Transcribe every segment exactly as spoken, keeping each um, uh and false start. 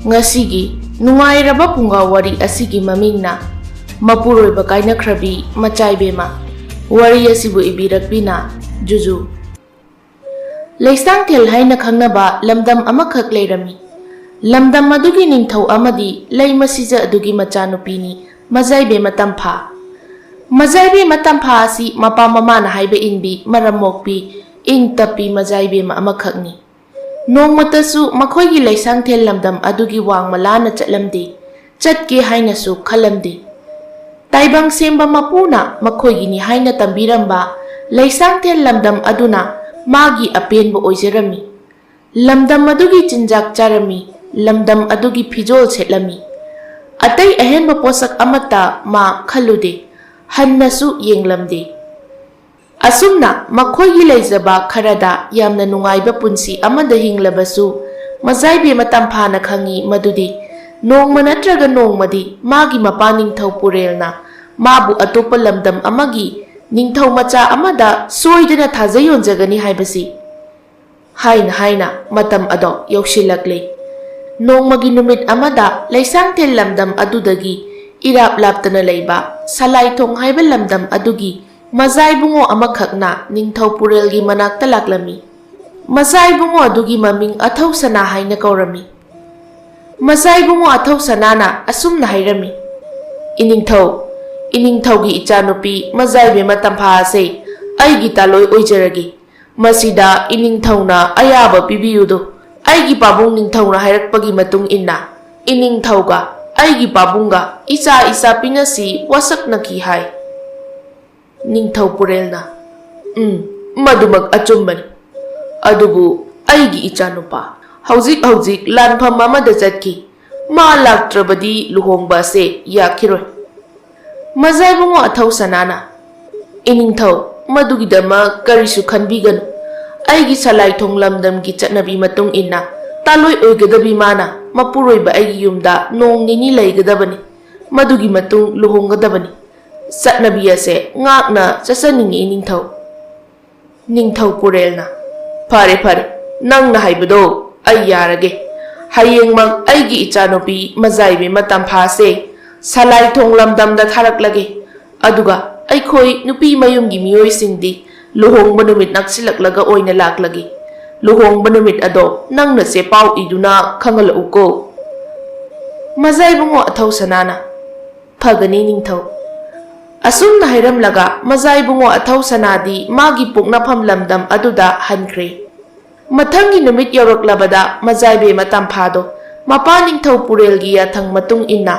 ꯉꯁꯤꯒꯤ ꯅꯨꯡꯉꯥꯏꯔꯕ ꯄꯨꯡꯒꯥꯎ ꯋꯥꯔꯤ ꯑꯁꯤꯒꯤ ꯃꯃꯤꯡꯅ ꯃꯄꯨꯔꯣꯏꯕ ꯀꯥꯏꯅꯈ꯭ꯔꯕꯤ ꯃꯆꯥꯏꯕꯦꯝꯃ꯫ ꯋꯥꯔꯤ ꯑꯁꯤꯕꯨ ꯏꯕꯤꯔꯛꯄꯤꯅ ꯖꯨꯖꯨ꯫ ꯂꯩꯁꯥꯡꯊꯦꯜ ꯍꯥꯏꯅ ꯈꯪꯅꯕ ꯂꯝꯗꯝ ꯑꯃꯈꯛ ꯂꯩꯔꯝꯃꯤ꯫ ꯂꯝꯗꯝ ꯑꯗꯨꯒꯤ ꯅꯤꯡꯊꯧ ꯑꯃꯗꯤ ꯂꯩꯃ ꯁꯤꯖ ꯑꯗꯨꯒꯤ ꯃꯆꯥꯅꯨꯄꯤꯅꯤ ꯃꯖꯥꯏꯕꯦꯝꯃ ꯇꯝꯐꯥ꯫ ꯃꯖꯥꯏꯕꯦꯝꯃ ꯇꯝꯐꯥ ꯑꯁꯤ ꯃꯄꯥ ꯃꯃꯥꯅ ꯍꯥꯏꯕ ꯏꯟꯕꯤ, ꯃꯔꯝ ꯃꯣꯛꯄꯤ, ꯏꯪ ꯇꯞꯄꯤ ꯃꯖꯥꯏꯕꯦꯝꯃ ꯑꯃꯈꯛꯅꯤ꯫ ꯅꯣꯡꯃꯇꯁꯨ ꯃꯈꯣꯏꯒꯤ ꯂꯩꯁꯥꯡꯊꯦꯜ ꯂꯝꯗꯝ ꯑꯗꯨꯒꯤ ꯋꯥꯡꯃ ꯂꯥꯟꯅ ꯆꯠꯂꯝꯗꯦ, ꯆꯠꯀꯦ ꯍꯥꯏꯅꯁꯨ ꯈꯜꯂꯝꯗꯦ꯫ ꯇꯥꯏꯕꯪ ꯁꯦꯝꯕ ꯃꯄꯨꯅ ꯃꯈꯣꯏꯒꯤꯅꯤ ꯍꯥꯏꯅ ꯇꯝꯕꯤꯔꯝꯕ ꯂꯩꯁꯥꯡꯊꯦꯜ ꯂꯝꯗꯝ ꯑꯗꯨꯅ ꯃꯥꯒꯤ ꯑꯄꯦꯟꯕ ꯑꯣꯏꯖꯔꯝꯃꯤ꯫ ꯂꯝꯗꯝ ꯑꯗꯨꯒꯤ ꯆꯤꯟꯖꯥꯛ ꯆꯥꯔꯝꯃꯤ, ꯂꯝꯗꯝ ꯑꯗꯨꯒꯤ ꯐꯤꯖꯣꯜ ꯁꯦꯠꯂꯝꯃꯤ꯫ ꯑꯇꯩ ꯑꯍꯦꯟꯕ ꯄꯣꯠꯁꯛ ꯑꯃꯠꯇ ꯃꯥ ꯈꯜꯂꯨꯗꯦ, ꯍꯟꯅꯁꯨ ꯌꯦꯡꯂꯝꯗꯦ꯫ ꯑꯁꯨꯝꯅ ꯃꯈꯣꯏꯒꯤ ꯂꯩꯖꯕ ꯈꯔꯗ ꯌꯥꯝꯅ ꯅꯨꯡꯉꯥꯏꯕ ꯄꯨꯟꯁꯤ ꯑꯃꯗ ꯍꯤꯡꯂꯕꯁꯨ, ꯃꯖꯥꯏꯕꯦꯝꯃ ꯇꯝꯐꯥꯅ ꯈꯪꯏ ꯃꯗꯨꯗꯤ ꯅꯣꯡꯃ ꯅꯠꯇ꯭ꯔꯒ ꯅꯣꯡꯃꯗꯤ ꯃꯥꯒꯤ ꯃꯄꯥ ꯅꯤꯡꯊꯧ ꯄꯨꯔꯦꯜꯅ ꯃꯥꯕꯨ ꯑꯇꯣꯞꯄ ꯂꯝꯗꯝ ꯑꯃꯒꯤ ꯅꯤꯡꯊꯧ ꯃꯆꯥ ꯑꯃꯗ ꯁꯣꯏꯗꯅ ꯊꯥꯖ ꯌꯣꯟꯖꯒꯅꯤ ꯍꯥꯏꯕꯁꯤ꯫ ꯍꯥꯏꯅ ꯍꯥꯏꯅ ꯃꯇꯝ ꯑꯗꯣ ꯌꯧꯁꯤꯜꯂꯛꯂꯦ꯫ ꯅꯣꯡꯃꯒꯤ ꯅꯨꯃꯤꯠ ꯑꯃꯗ ꯂꯩꯁꯥꯡꯊꯦꯜ ꯂꯝꯗꯝ ꯑꯗꯨꯗꯒꯤ ꯏꯔꯥꯞ ꯂꯥꯞꯇꯅ ꯂꯩꯕ ꯁꯂꯥꯏꯊꯣꯡ ꯍꯥꯏꯕ ꯂꯝꯗꯝ ꯑꯗꯨꯒꯤ ꯃꯖꯥꯏꯕꯨꯡꯉꯣ ꯑꯃꯈꯛꯅ ꯅꯤꯡꯊꯧ ꯄꯨꯔꯦꯜꯒꯤ ꯃꯅꯥꯛꯇ ꯂꯥꯛꯂꯝꯃꯤ꯫ ꯃꯖꯥꯏꯕꯨꯡꯉꯣ ꯑꯗꯨꯒꯤ ꯃꯃꯤꯡ ꯑꯊꯧꯁꯅꯥ ꯍꯥꯏꯅ ꯀꯧꯔꯝꯃꯤ꯫ ꯃꯖꯥꯏꯕꯨꯡꯉꯣ ꯑꯊꯧꯁꯅꯥꯅ ꯑꯁꯨꯝꯅ ꯍꯥꯏꯔꯝꯃꯤ, "ꯏꯅꯤꯡꯊꯧ, ꯏꯅꯤꯡꯊꯧꯒꯤ ꯏꯆꯥꯅꯨꯄꯤ ꯃꯖꯥꯏꯕꯦꯝꯃ ꯇꯝꯐꯥ ꯑꯁꯦ ꯑꯩꯒꯤ ꯇꯥꯂꯣꯏ ꯑꯣꯏꯖꯔꯒꯦ꯫ ꯃꯁꯤꯗ ꯏꯅꯤꯡꯊꯧꯅ ꯑꯌꯥꯕ ꯄꯤꯕꯤꯌꯨꯗꯣ꯫ ꯑꯩꯒꯤ ꯄꯥꯕꯨꯡ ꯅꯤꯡꯊꯧꯅ ꯍꯥꯏꯔꯛꯄꯒꯤ ꯃꯇꯨꯡ ꯏꯟꯅ ꯏꯅꯤꯡꯊꯧꯒ ꯑꯩꯒꯤ ꯄꯥꯕꯨꯡꯒ ꯏꯆꯥ ꯏꯆꯥ ꯄꯤꯅꯁꯤ ꯋꯥꯁꯛꯅꯈꯤ" ꯍꯥꯏ꯫ ꯅꯤꯡꯊꯧ ꯄꯨꯔꯦꯜꯅ, "ꯎꯝ, ꯃꯗꯨꯃꯛ ꯑꯆꯨꯝꯕꯅꯤ꯫ ꯑꯗꯨꯕꯨ ꯑꯩꯒꯤ ꯏꯆꯥꯅꯨꯄꯥ ꯍꯧꯖꯤꯛ ꯍꯧꯖꯤꯛ ꯂꯥꯟꯐꯝ ꯑꯃꯗ ꯆꯠꯈꯤ꯫ ꯃꯥ ꯂꯥꯛꯇ꯭ꯔꯕꯗꯤ ꯂꯨꯍꯣꯡꯕ ꯑꯁꯦ ꯌꯥꯈꯤꯔꯣꯏ"꯫ ꯃꯖꯥꯏꯕꯨꯡꯉꯣ ꯑꯊꯧ ꯁꯅꯥꯅ, "ꯏꯅꯤꯡꯊꯧ, ꯃꯗꯨꯒꯤꯗꯃꯛ ꯀꯔꯤꯁꯨ ꯈꯟꯕꯤꯒꯅꯨ꯫ ꯑꯩꯒꯤ ꯁꯂꯥꯏꯊꯣꯡ ꯂꯝꯗꯝꯒꯤ ꯆꯠꯅꯕꯤ ꯃꯇꯨꯡ ꯏꯟꯅ ꯇꯥꯂꯣꯏ ꯑꯣꯏꯒꯗꯕꯤ ꯃꯥꯅ ꯃꯄꯨꯔꯣꯏꯕ ꯑꯩꯒꯤ ꯌꯨꯝꯗ ꯅꯣꯡ ꯅꯤꯅꯤ ꯂꯩꯒꯗꯕꯅꯤ꯫ ꯃꯗꯨꯒꯤ ꯃꯇꯨꯡ ꯂꯨꯍꯣꯡꯒꯗꯕꯅꯤ꯫ ꯆꯠꯅꯕꯤ ꯑꯁꯦ ꯉꯥꯛꯅ ꯆꯠꯆꯅꯤꯡꯉꯤ ꯏꯅꯤꯡꯊꯧ"꯫ ꯅꯤꯡꯊꯧ ꯄꯨꯔꯦꯜꯅ, "ꯐꯔꯦ, ꯐꯔꯦ, ꯅꯪꯅ ꯍꯥꯏꯕꯗꯣ ꯑꯩ ꯌꯥꯔꯒꯦ꯫ "ꯍꯌꯦꯡꯃꯛ ꯑꯩꯒꯤ ꯏꯆꯥꯅꯨꯄꯤ ꯃꯖꯥꯏꯕꯤ ꯃꯇꯝꯐꯥꯁꯦ ꯁꯂꯥꯏꯊꯣꯡ ꯂꯝꯗꯝꯗ ꯊꯥꯔꯛꯂꯒꯦ꯫ ꯑꯗꯨꯒ ꯑꯩꯈꯣꯏ ꯅꯨꯄꯤ ꯃꯌꯨꯝꯒꯤ ꯃꯤꯑꯣꯏꯁꯤꯡꯗꯤ ꯂꯨꯍꯣꯡꯕ ꯅꯨꯃꯤꯠ ꯅꯛꯁꯤꯜꯂꯛꯂꯒ ꯑꯣꯏꯅ ꯂꯥꯛꯂꯒꯦ꯫ ꯂꯨꯍꯣꯡꯕ ꯅꯨꯃꯤꯠ ꯑꯗꯣ ꯅꯪꯅ ꯆꯦ ꯄꯥꯎ ꯏꯗꯨꯅ ꯈꯪꯍꯜꯂꯛꯎꯀꯣ꯫" ꯃꯖꯥꯏꯕꯨꯡꯉꯣ ꯑꯊꯧ ꯁꯅꯥꯅ, "ꯐꯒꯅꯤ ꯅꯤꯡꯊꯧ꯫" ꯑꯁꯨꯝꯅ ꯍꯥꯏꯔꯝꯂꯒ ꯃꯖꯥꯏꯕꯨꯡꯉꯣ ꯑꯊꯧ ꯁꯅꯥꯗꯤ ꯃꯥꯒꯤ ꯄꯣꯛꯅꯐꯝ ꯂꯝꯗꯝ ꯑꯗꯨꯗ ꯍꯟꯈ꯭ꯔꯦ꯫ ꯃꯊꯪꯒꯤ ꯅꯨꯃꯤꯠ ꯌꯧꯔꯛꯂꯕꯗ ꯃꯖꯥꯏꯕꯦꯝꯃ ꯇꯝꯐꯥꯗꯣ ꯃꯄꯥ ꯅꯤꯡꯊꯧ ꯄꯨꯔꯦꯜꯒꯤ ꯌꯥꯊꯪ ꯃꯇꯨꯡ ꯏꯟꯅ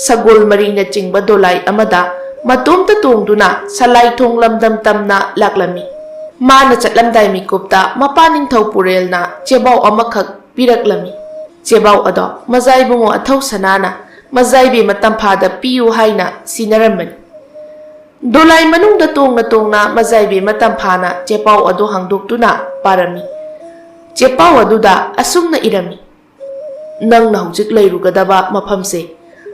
ꯁꯒꯣꯜ ꯃꯔꯤꯅꯆꯤꯡꯕ ꯗꯣꯂꯥꯏ ꯑꯃꯗ ꯃꯇꯣꯝꯇ ꯇꯣꯡꯗꯨꯅ ꯁꯂꯥꯏꯊꯣꯡ ꯂꯝꯗꯝ ꯇꯝꯅ ꯂꯥꯛꯂꯝꯃꯤ꯫ ꯃꯥꯅ ꯆꯠꯂꯝꯗꯥꯏ ꯃꯤꯀꯨꯞꯇ ꯃꯄꯥ ꯅꯤꯡꯊꯧ ꯄꯨꯔꯦꯜꯅ ꯆꯦꯕꯥꯎ ꯑꯃꯈꯛ ꯄꯤꯔꯛꯂꯝꯃꯤ꯫ ꯆꯦꯕꯥꯎ ꯑꯗꯣ ꯃꯖꯥꯏꯕꯨꯡꯉꯣ ꯑꯊꯧ ꯁꯅꯥꯅ ꯃꯖꯥꯏꯕꯦꯝꯃ ꯇꯝꯐꯥꯗ ꯄꯤꯌꯨ ꯍꯥꯏꯅ ꯁꯤꯟꯅꯔꯝꯕꯅꯤ꯫ ꯗꯣꯂꯥꯏ ꯃꯅꯨꯡꯗ ꯇꯣꯡꯅ ꯇꯣꯡꯅ ꯃꯖꯥꯏꯕꯦꯝꯃ ꯇꯝꯐꯥꯅ ꯆꯦꯄꯥꯎ ꯑꯗꯨ ꯍꯥꯡꯗꯣꯛꯇꯨꯅ ꯄꯥꯔꯝꯃꯤ꯫ ꯆꯦꯄꯥꯎ ꯑꯗꯨꯗ ꯑꯁꯨꯝꯅ ꯏꯔꯝꯃꯤ: "ꯅꯪꯅ ꯍꯧꯖꯤꯛ ꯂꯩꯔꯨꯒꯗꯕ ꯃꯐꯝꯁꯦ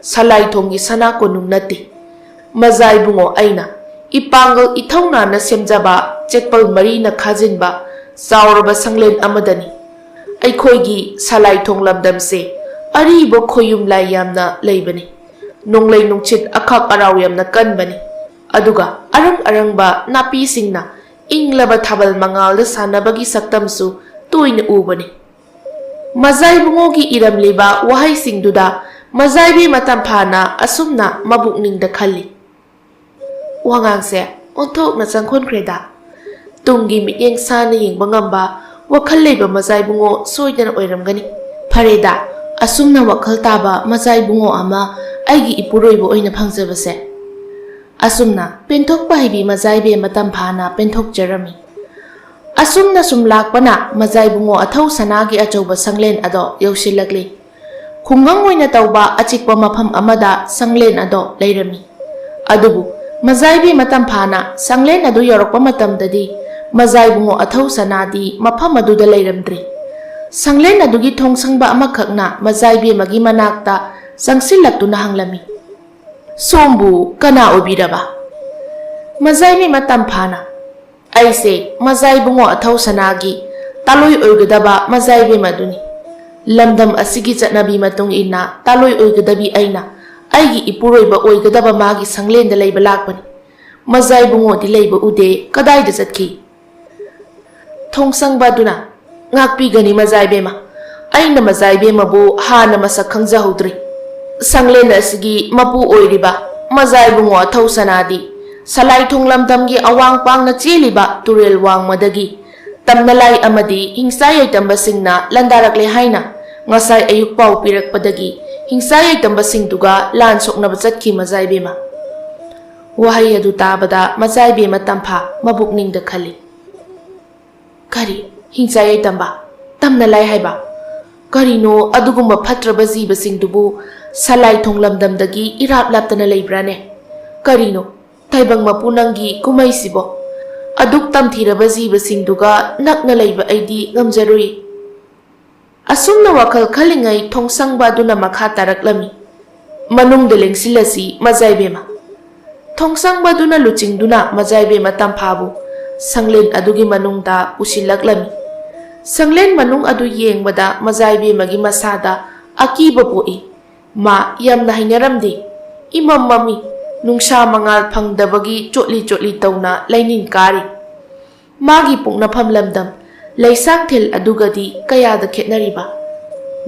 ꯁꯂꯥꯏꯊꯣꯡꯒꯤ ꯁꯅꯥ ꯀꯣꯅꯨꯡ ꯅꯠꯇꯦ꯫ ꯃꯖꯥꯏꯕꯨꯡꯉꯣ ꯑꯩꯅ ꯏꯄꯥꯡꯒꯜ ꯏꯊꯧꯅꯥꯅ ꯁꯦꯝꯖꯕ ꯆꯦꯛꯄꯜ ꯃꯔꯤꯅ ꯈꯥꯖꯤꯟꯕ ꯆꯥꯎꯔꯕ ꯁꯪꯂꯦꯟ ꯑꯃꯗꯅꯤ꯫ ꯑꯩꯈꯣꯏꯒꯤ ꯁꯂꯥꯏꯊꯣꯡ ꯂꯝꯗꯝꯁꯦ ꯑꯔꯤꯕ ꯈꯣꯌꯨꯝ ꯂꯥꯏ ꯌꯥꯝꯅ ꯂꯩꯕꯅꯤ꯫ ꯅꯣꯡꯂꯩ ꯅꯨꯡꯁꯤꯠ ꯑꯈꯥꯛ ꯑꯔꯥꯎ ꯌꯥꯝꯅ ꯀꯟꯕꯅꯤ꯫ ꯑꯗꯨꯒ ꯑꯔꯪ ꯑꯔꯪꯕ ꯅꯥꯄꯤꯁꯤꯡꯅ ꯏꯪꯂꯕ ꯊꯥꯕꯜ ꯃꯉꯥꯜꯗ ꯁꯥꯟꯅꯕꯒꯤ ꯁꯛꯇꯝꯁꯨ ꯇꯣꯏꯅ ꯎꯕꯅꯤ꯫" ꯃꯖꯥꯏꯕꯨꯡꯉꯣꯒꯤ ꯏꯔꯝꯂꯤꯕ ꯋꯥꯍꯩꯁꯤꯡꯗꯨꯗ ꯃꯖꯥꯏꯕꯤ ꯃꯇꯝꯐꯥꯅ ꯑꯁꯨꯝꯅ ꯃꯕꯨꯛꯅꯤꯡꯗ ꯈꯜꯂꯤ: "ꯋꯥꯉꯥꯡꯁꯦ ꯑꯣꯟꯊꯣꯛꯅ ꯆꯪꯈꯣꯟꯈ꯭ꯔꯦꯗ꯫ ꯇꯨꯡꯒꯤ ꯃꯤꯠꯌꯦꯡ ꯁꯥꯟꯅ ꯌꯦꯡꯕ ꯉꯝꯕ ꯋꯥꯈꯜ ꯂꯩꯕ ꯃꯖꯥꯏꯕꯨꯡꯉꯣ ꯁꯣꯏꯗꯅ ꯑꯣꯏꯔꯝꯒꯅꯤ꯫ ꯐꯔꯦꯗ, ꯑꯁꯨꯝꯅ ꯋꯥꯈꯜ ꯇꯥꯕ ꯃꯖꯥꯏꯕꯨꯡꯉꯣ ꯑꯃ ꯑꯩꯒꯤ ꯏꯄꯨꯔꯣꯏꯕ ꯑꯣꯏꯅ ꯐꯪꯖꯕꯁꯦ꯫" ꯑꯁꯨꯝꯅ ꯄꯦꯟꯊꯣꯛꯄ ꯍꯩꯕꯤ ꯃꯖꯥꯏꯕꯦꯝꯃ ꯇꯝꯐꯥꯅ ꯄꯦꯟꯊꯣꯛꯆꯔꯝꯃꯤ꯫ ꯑꯁꯨꯝꯅ ꯁꯨꯝ ꯂꯥꯛꯄꯅ ꯃꯖꯥꯏꯕꯨꯡꯉꯣ ꯑꯊꯧ ꯁꯅꯥꯒꯤ ꯑꯆꯧꯕ ꯁꯪꯂꯦꯟ ꯑꯗꯣ ꯌꯧꯁꯤꯜꯂꯛꯂꯤ꯫ ꯈꯨꯡꯒꯪ ꯑꯣꯏꯅ ꯇꯧꯕ ꯑꯆꯤꯛꯄ ꯃꯐꯝ ꯑꯃꯗ ꯁꯪꯂꯦꯟ ꯑꯗꯣ ꯂꯩꯔꯝꯃꯤ꯫ ꯑꯗꯨꯕꯨ ꯃꯖꯥꯏꯕꯤ ꯃꯇꯝꯐꯥꯅ ꯁꯪꯂꯦꯟ ꯑꯗꯨ ꯌꯧꯔꯛꯄ ꯃꯇꯝꯗꯗꯤ ꯃꯖꯥꯏꯕꯨꯡꯉꯣ ꯑꯊꯧ ꯁꯅꯥꯗꯤ ꯃꯐꯝ ꯑꯗꯨꯗ ꯂꯩꯔꯝꯗ꯭ꯔꯦ꯫ ꯁꯪꯂꯦꯟ ꯑꯗꯨꯒꯤ ꯊꯣꯡꯁꯪꯕ ꯑꯃꯈꯛꯅ ꯃꯖꯥꯏꯕꯦꯝꯃꯒꯤ ꯃꯅꯥꯛꯇ ꯆꯪꯁꯤꯜꯂꯛꯇꯨꯅ ꯍꯪꯂꯝꯃꯤ: "ꯁꯣꯝꯕꯨ ꯀꯅꯥ ꯑꯣꯏꯕꯤꯔꯕ?" ꯃꯖꯥꯏꯕꯤ ꯃꯇꯝꯐꯥꯅ: "ꯑꯩꯁꯦ ꯃꯖꯥꯏꯕꯨꯡꯉꯣ ꯑꯊꯧ ꯁꯅꯥꯒꯤ ꯇꯥꯂꯣꯏ ꯑꯣꯏꯒꯗꯕ ꯃꯖꯥꯏꯕꯦꯝ ꯑꯗꯨꯅꯤ꯫ ꯂꯝꯗꯝ ꯑꯁꯤꯒꯤ ꯆꯠꯅꯕꯤ ꯃꯇꯨꯡ ꯏꯟꯅ ꯇꯥꯂꯣꯏ ꯑꯣꯏꯒꯗꯕꯤ ꯑꯩꯅ ꯑꯩꯒꯤ ꯏꯄꯨꯔꯣꯏꯕ ꯑꯣꯏꯒꯗꯕ ꯃꯥꯒꯤ ꯁꯪꯂꯦꯟꯗ ꯂꯩꯕ ꯂꯥꯛꯄꯅꯤ꯫ ꯃꯖꯥ ꯏꯕꯨꯡꯉꯣꯗꯤ ꯂꯩꯕ ꯎꯗꯦ, ꯀꯗꯥꯏꯗ ꯆꯠꯈꯤ? ꯊꯣꯡꯁꯪꯕ ꯑꯗꯨꯅ, "ꯉꯥꯛꯄꯤꯒꯅꯤ ꯃꯖꯥ ꯏꯕꯦꯝꯃ, ꯑꯩꯅ ꯃꯖꯥ ꯏꯕꯦꯝꯃꯕꯨ ꯍꯥꯟꯅ ꯃꯁꯛ ꯈꯪꯖꯍꯧꯗ꯭ꯔꯤ꯫ ꯁꯪꯂꯦꯟ ꯑꯁꯤꯒꯤ ꯃꯄꯨ ꯑꯣꯏꯔꯤꯕ ꯃꯖꯥ ꯏꯕꯨꯡꯉꯣ ꯑꯊꯧ ꯁꯅꯥꯗꯤ ꯁꯂꯥꯏꯊꯣꯡ ꯂꯝꯗꯝꯒꯤ ꯑꯋꯥꯡ ꯄꯥꯡꯅ ꯆꯦꯜꯂꯤꯕ ꯇꯨꯔꯦꯜ ꯋꯥꯡꯃꯗꯒꯤ ꯇꯝꯅꯂꯥꯏ ꯑꯃꯗꯤ ꯍꯤꯡꯆꯥ ꯌꯥꯏꯇꯝꯕꯁꯤꯡꯅ ꯂꯥꯟꯗꯥꯔꯛꯂꯦ ꯍꯥꯏꯅ ꯉꯁꯥꯏ ꯑꯌꯨꯛ ꯄꯥꯎ ꯄꯤꯔꯛꯄꯗꯒꯤ ꯍꯤꯡꯆꯥ ꯌꯥꯏꯇꯝꯕꯁꯤꯡꯗꯨꯒ ꯂꯥꯟ ꯁꯣꯛꯅꯕ ꯆꯠꯈꯤ ꯃꯖꯥ ꯏꯕꯦꯝꯃ꯫" ꯋꯥꯍꯩ ꯑꯗꯨ ꯇꯥꯕꯗ ꯃꯖꯥ ꯏꯕꯦꯝꯃ ꯇꯝꯐꯥ ꯃꯕꯨꯛꯅꯤꯡꯗ ꯈꯜꯂꯤ, "ꯀꯔꯤ? ꯍꯤꯡꯆꯥ ꯌꯥꯏꯇꯝꯕ? ꯇꯝꯅꯂꯥꯏ ꯍꯥꯏꯕ? ꯀꯔꯤꯅꯣ, ꯑꯗꯨꯒꯨꯝꯕ ꯐꯠꯇ꯭ꯔꯕ ꯖꯤꯕꯁꯤꯡꯗꯨꯕꯨ ꯁꯂꯥꯏꯊꯣꯡ ꯂꯝꯗꯝꯗꯒꯤ ꯏꯔꯥꯞ ꯂꯥꯞꯇꯅ ꯂꯩꯕ꯭ꯔꯥꯅꯦ? ꯀꯔꯤꯅꯣ, ꯇꯥꯏꯕꯪ ꯃꯄꯨ ꯅꯪꯒꯤ ꯀꯨꯝꯍꯩꯁꯤꯕꯣ? ꯑꯗꯨꯛ ꯇꯝꯊꯤꯔꯕ ꯖꯤꯕꯁꯤꯡꯗꯨꯒ ꯅꯛꯅ ꯂꯩꯕ ꯑꯩꯗꯤ ꯉꯝꯖꯔꯣꯏ꯫" ꯑꯁꯨꯝꯅ ꯋꯥꯈꯜ ꯈꯜꯂꯤꯉꯩ ꯊꯣꯡꯁꯪꯕ ꯑꯗꯨꯅ ꯃꯈꯥ ꯇꯥꯔꯛꯂꯝꯃꯤ, "ꯃꯅꯨꯡꯗ ꯂꯦꯡꯁꯤꯜꯂꯁꯤ ꯃꯖꯥ ꯏꯕꯦꯝꯃ꯫" ꯊꯣꯡꯁꯪꯕ ꯑꯗꯨꯅ ꯂꯨꯆꯤꯡꯗꯨꯅ ꯃꯖꯥ ꯏꯕꯦꯝꯃ ꯇꯝꯐꯥꯕꯨ ꯁꯪꯂꯦꯟ ꯑꯗꯨꯒꯤ ꯃꯅꯨꯡꯗ ꯄꯨꯁꯤꯜꯂꯛꯂꯝꯃꯤ꯫ ꯁꯪꯂꯦꯟ ꯃꯅꯨꯡ ꯑꯗꯨ ꯌꯦꯡꯕꯗ ꯃꯖꯥ ꯏꯕꯦꯝꯃꯒꯤ ꯃꯁꯥꯗ ꯑꯀꯤꯕ ꯄꯣꯛꯏ꯫ ꯃꯥ ꯌꯥꯝꯅ ꯍꯩꯅꯔꯝꯗꯦ꯫ ꯏꯃꯝ ꯃꯝꯃꯤ, ꯅꯨꯡꯁꯥ ꯃꯉꯥꯜ ꯐꯪꯗꯕꯒꯤ ꯆꯣꯠꯂꯤ ꯆꯣꯠꯂꯤ ꯇꯧꯅ ꯂꯩꯅꯤꯟ ꯀꯥꯔꯤ꯫ ꯃꯥꯒꯤ ꯄꯣꯛꯅꯐꯝ ꯂꯝꯗꯝ ꯂꯩꯁꯥꯡꯊꯦꯜ ꯑꯗꯨꯒꯗꯤ ꯀꯌꯥꯗ ꯈꯦꯠꯅꯔꯤꯕ!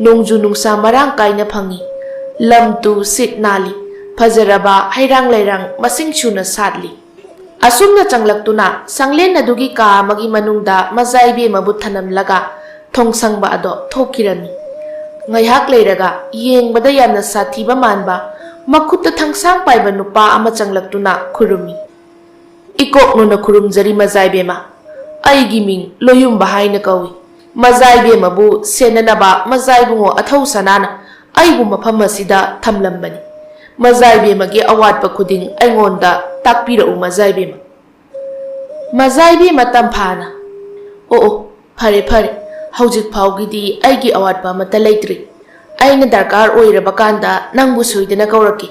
ꯅꯣꯡꯖꯨ ꯅꯨꯡꯁꯥ ꯃꯔꯥꯡ ꯀꯥꯏꯅ ꯐꯪꯏ꯫ ꯂꯝ ꯇꯨ ꯁꯤꯠ ꯅꯥꯜꯂꯤ꯫ ꯐꯖꯔꯕ ꯍꯩꯔꯥꯡ ꯂꯩꯔꯥꯡ ꯃꯁꯤꯡ ꯁꯨꯅ ꯁꯥꯠꯂꯤ꯫ ꯑꯁꯨꯝꯅ ꯆꯪꯂꯛꯇꯨꯅ ꯁꯪꯂꯦꯟ ꯑꯗꯨꯒꯤ ꯀꯥ ꯑꯃꯒꯤ ꯃꯅꯨꯡꯗ ꯃꯖꯥ ꯏꯕꯦꯝꯃꯕꯨ ꯊꯅꯝꯂꯒ ꯊꯣꯡꯁꯪꯕ ꯑꯗꯣ ꯊꯣꯛꯈꯤꯔꯝꯃꯤ꯫ ꯉꯥꯏꯍꯥꯛ ꯂꯩꯔꯒ ꯌꯦꯡꯕꯗ ꯌꯥꯝꯅ ꯁꯥꯊꯤꯕ ꯃꯥꯟꯕ, ꯃꯈꯨꯠꯇ ꯊꯥꯡꯁꯥꯡ ꯄꯥꯏꯕ ꯅꯨꯄꯥ ꯑꯃ ꯆꯪꯂꯛꯇꯨꯅ ꯈꯨꯔꯨꯝꯃꯤ꯫ "ꯏꯀꯣꯛꯅꯨꯅ ꯈꯨꯔꯨꯝꯖꯔꯤ ꯃꯖꯥ ꯏꯕꯦꯝꯃ꯫ ꯑꯩꯒꯤ ꯃꯤꯡ ꯂꯣꯌꯨꯝꯕ ꯍꯥꯏꯅ ꯀꯧꯏ꯫ ꯃꯖꯥ ꯏꯕꯦꯝꯃꯕꯨ ꯁꯦꯟꯅꯅꯕ ꯃꯖꯥ ꯏꯕꯨꯡꯉꯣ ꯑꯊꯧ ꯁꯅꯥꯅ ꯑꯩꯕꯨ ꯃꯐꯝ ꯑꯁꯤꯗ ꯊꯝꯂꯝꯕꯅꯤ꯫ ꯃꯖꯥ ꯏꯕꯦꯝꯃꯒꯤ ꯑꯋꯥꯠꯄ ꯈꯨꯗꯤꯡ ꯑꯩꯉꯣꯟꯗ ꯇꯥꯛꯄꯤꯔꯛꯎ ꯃꯖꯥ ꯏꯕꯦꯝꯃ꯫" ꯃꯖꯥ ꯏꯕꯦꯝꯃ ꯇꯝꯐꯥꯅ, "ꯑꯣ ꯑꯣ, ꯐꯔꯦ ꯐꯔꯦ, ꯍꯧꯖꯤꯛ ꯐꯥꯎꯒꯤꯗꯤ ꯑꯩꯒꯤ ꯑꯋꯥꯠꯄ ꯑꯃꯠꯇ ꯂꯩꯇ꯭ꯔꯤ꯫ ꯑꯩꯅ ꯗꯔꯀꯥꯔ ꯑꯣꯏꯔꯕ ꯀꯥꯟꯗ ꯅꯪꯕꯨ ꯁꯣꯏꯗꯅ ꯀꯧꯔꯛꯀꯦ꯫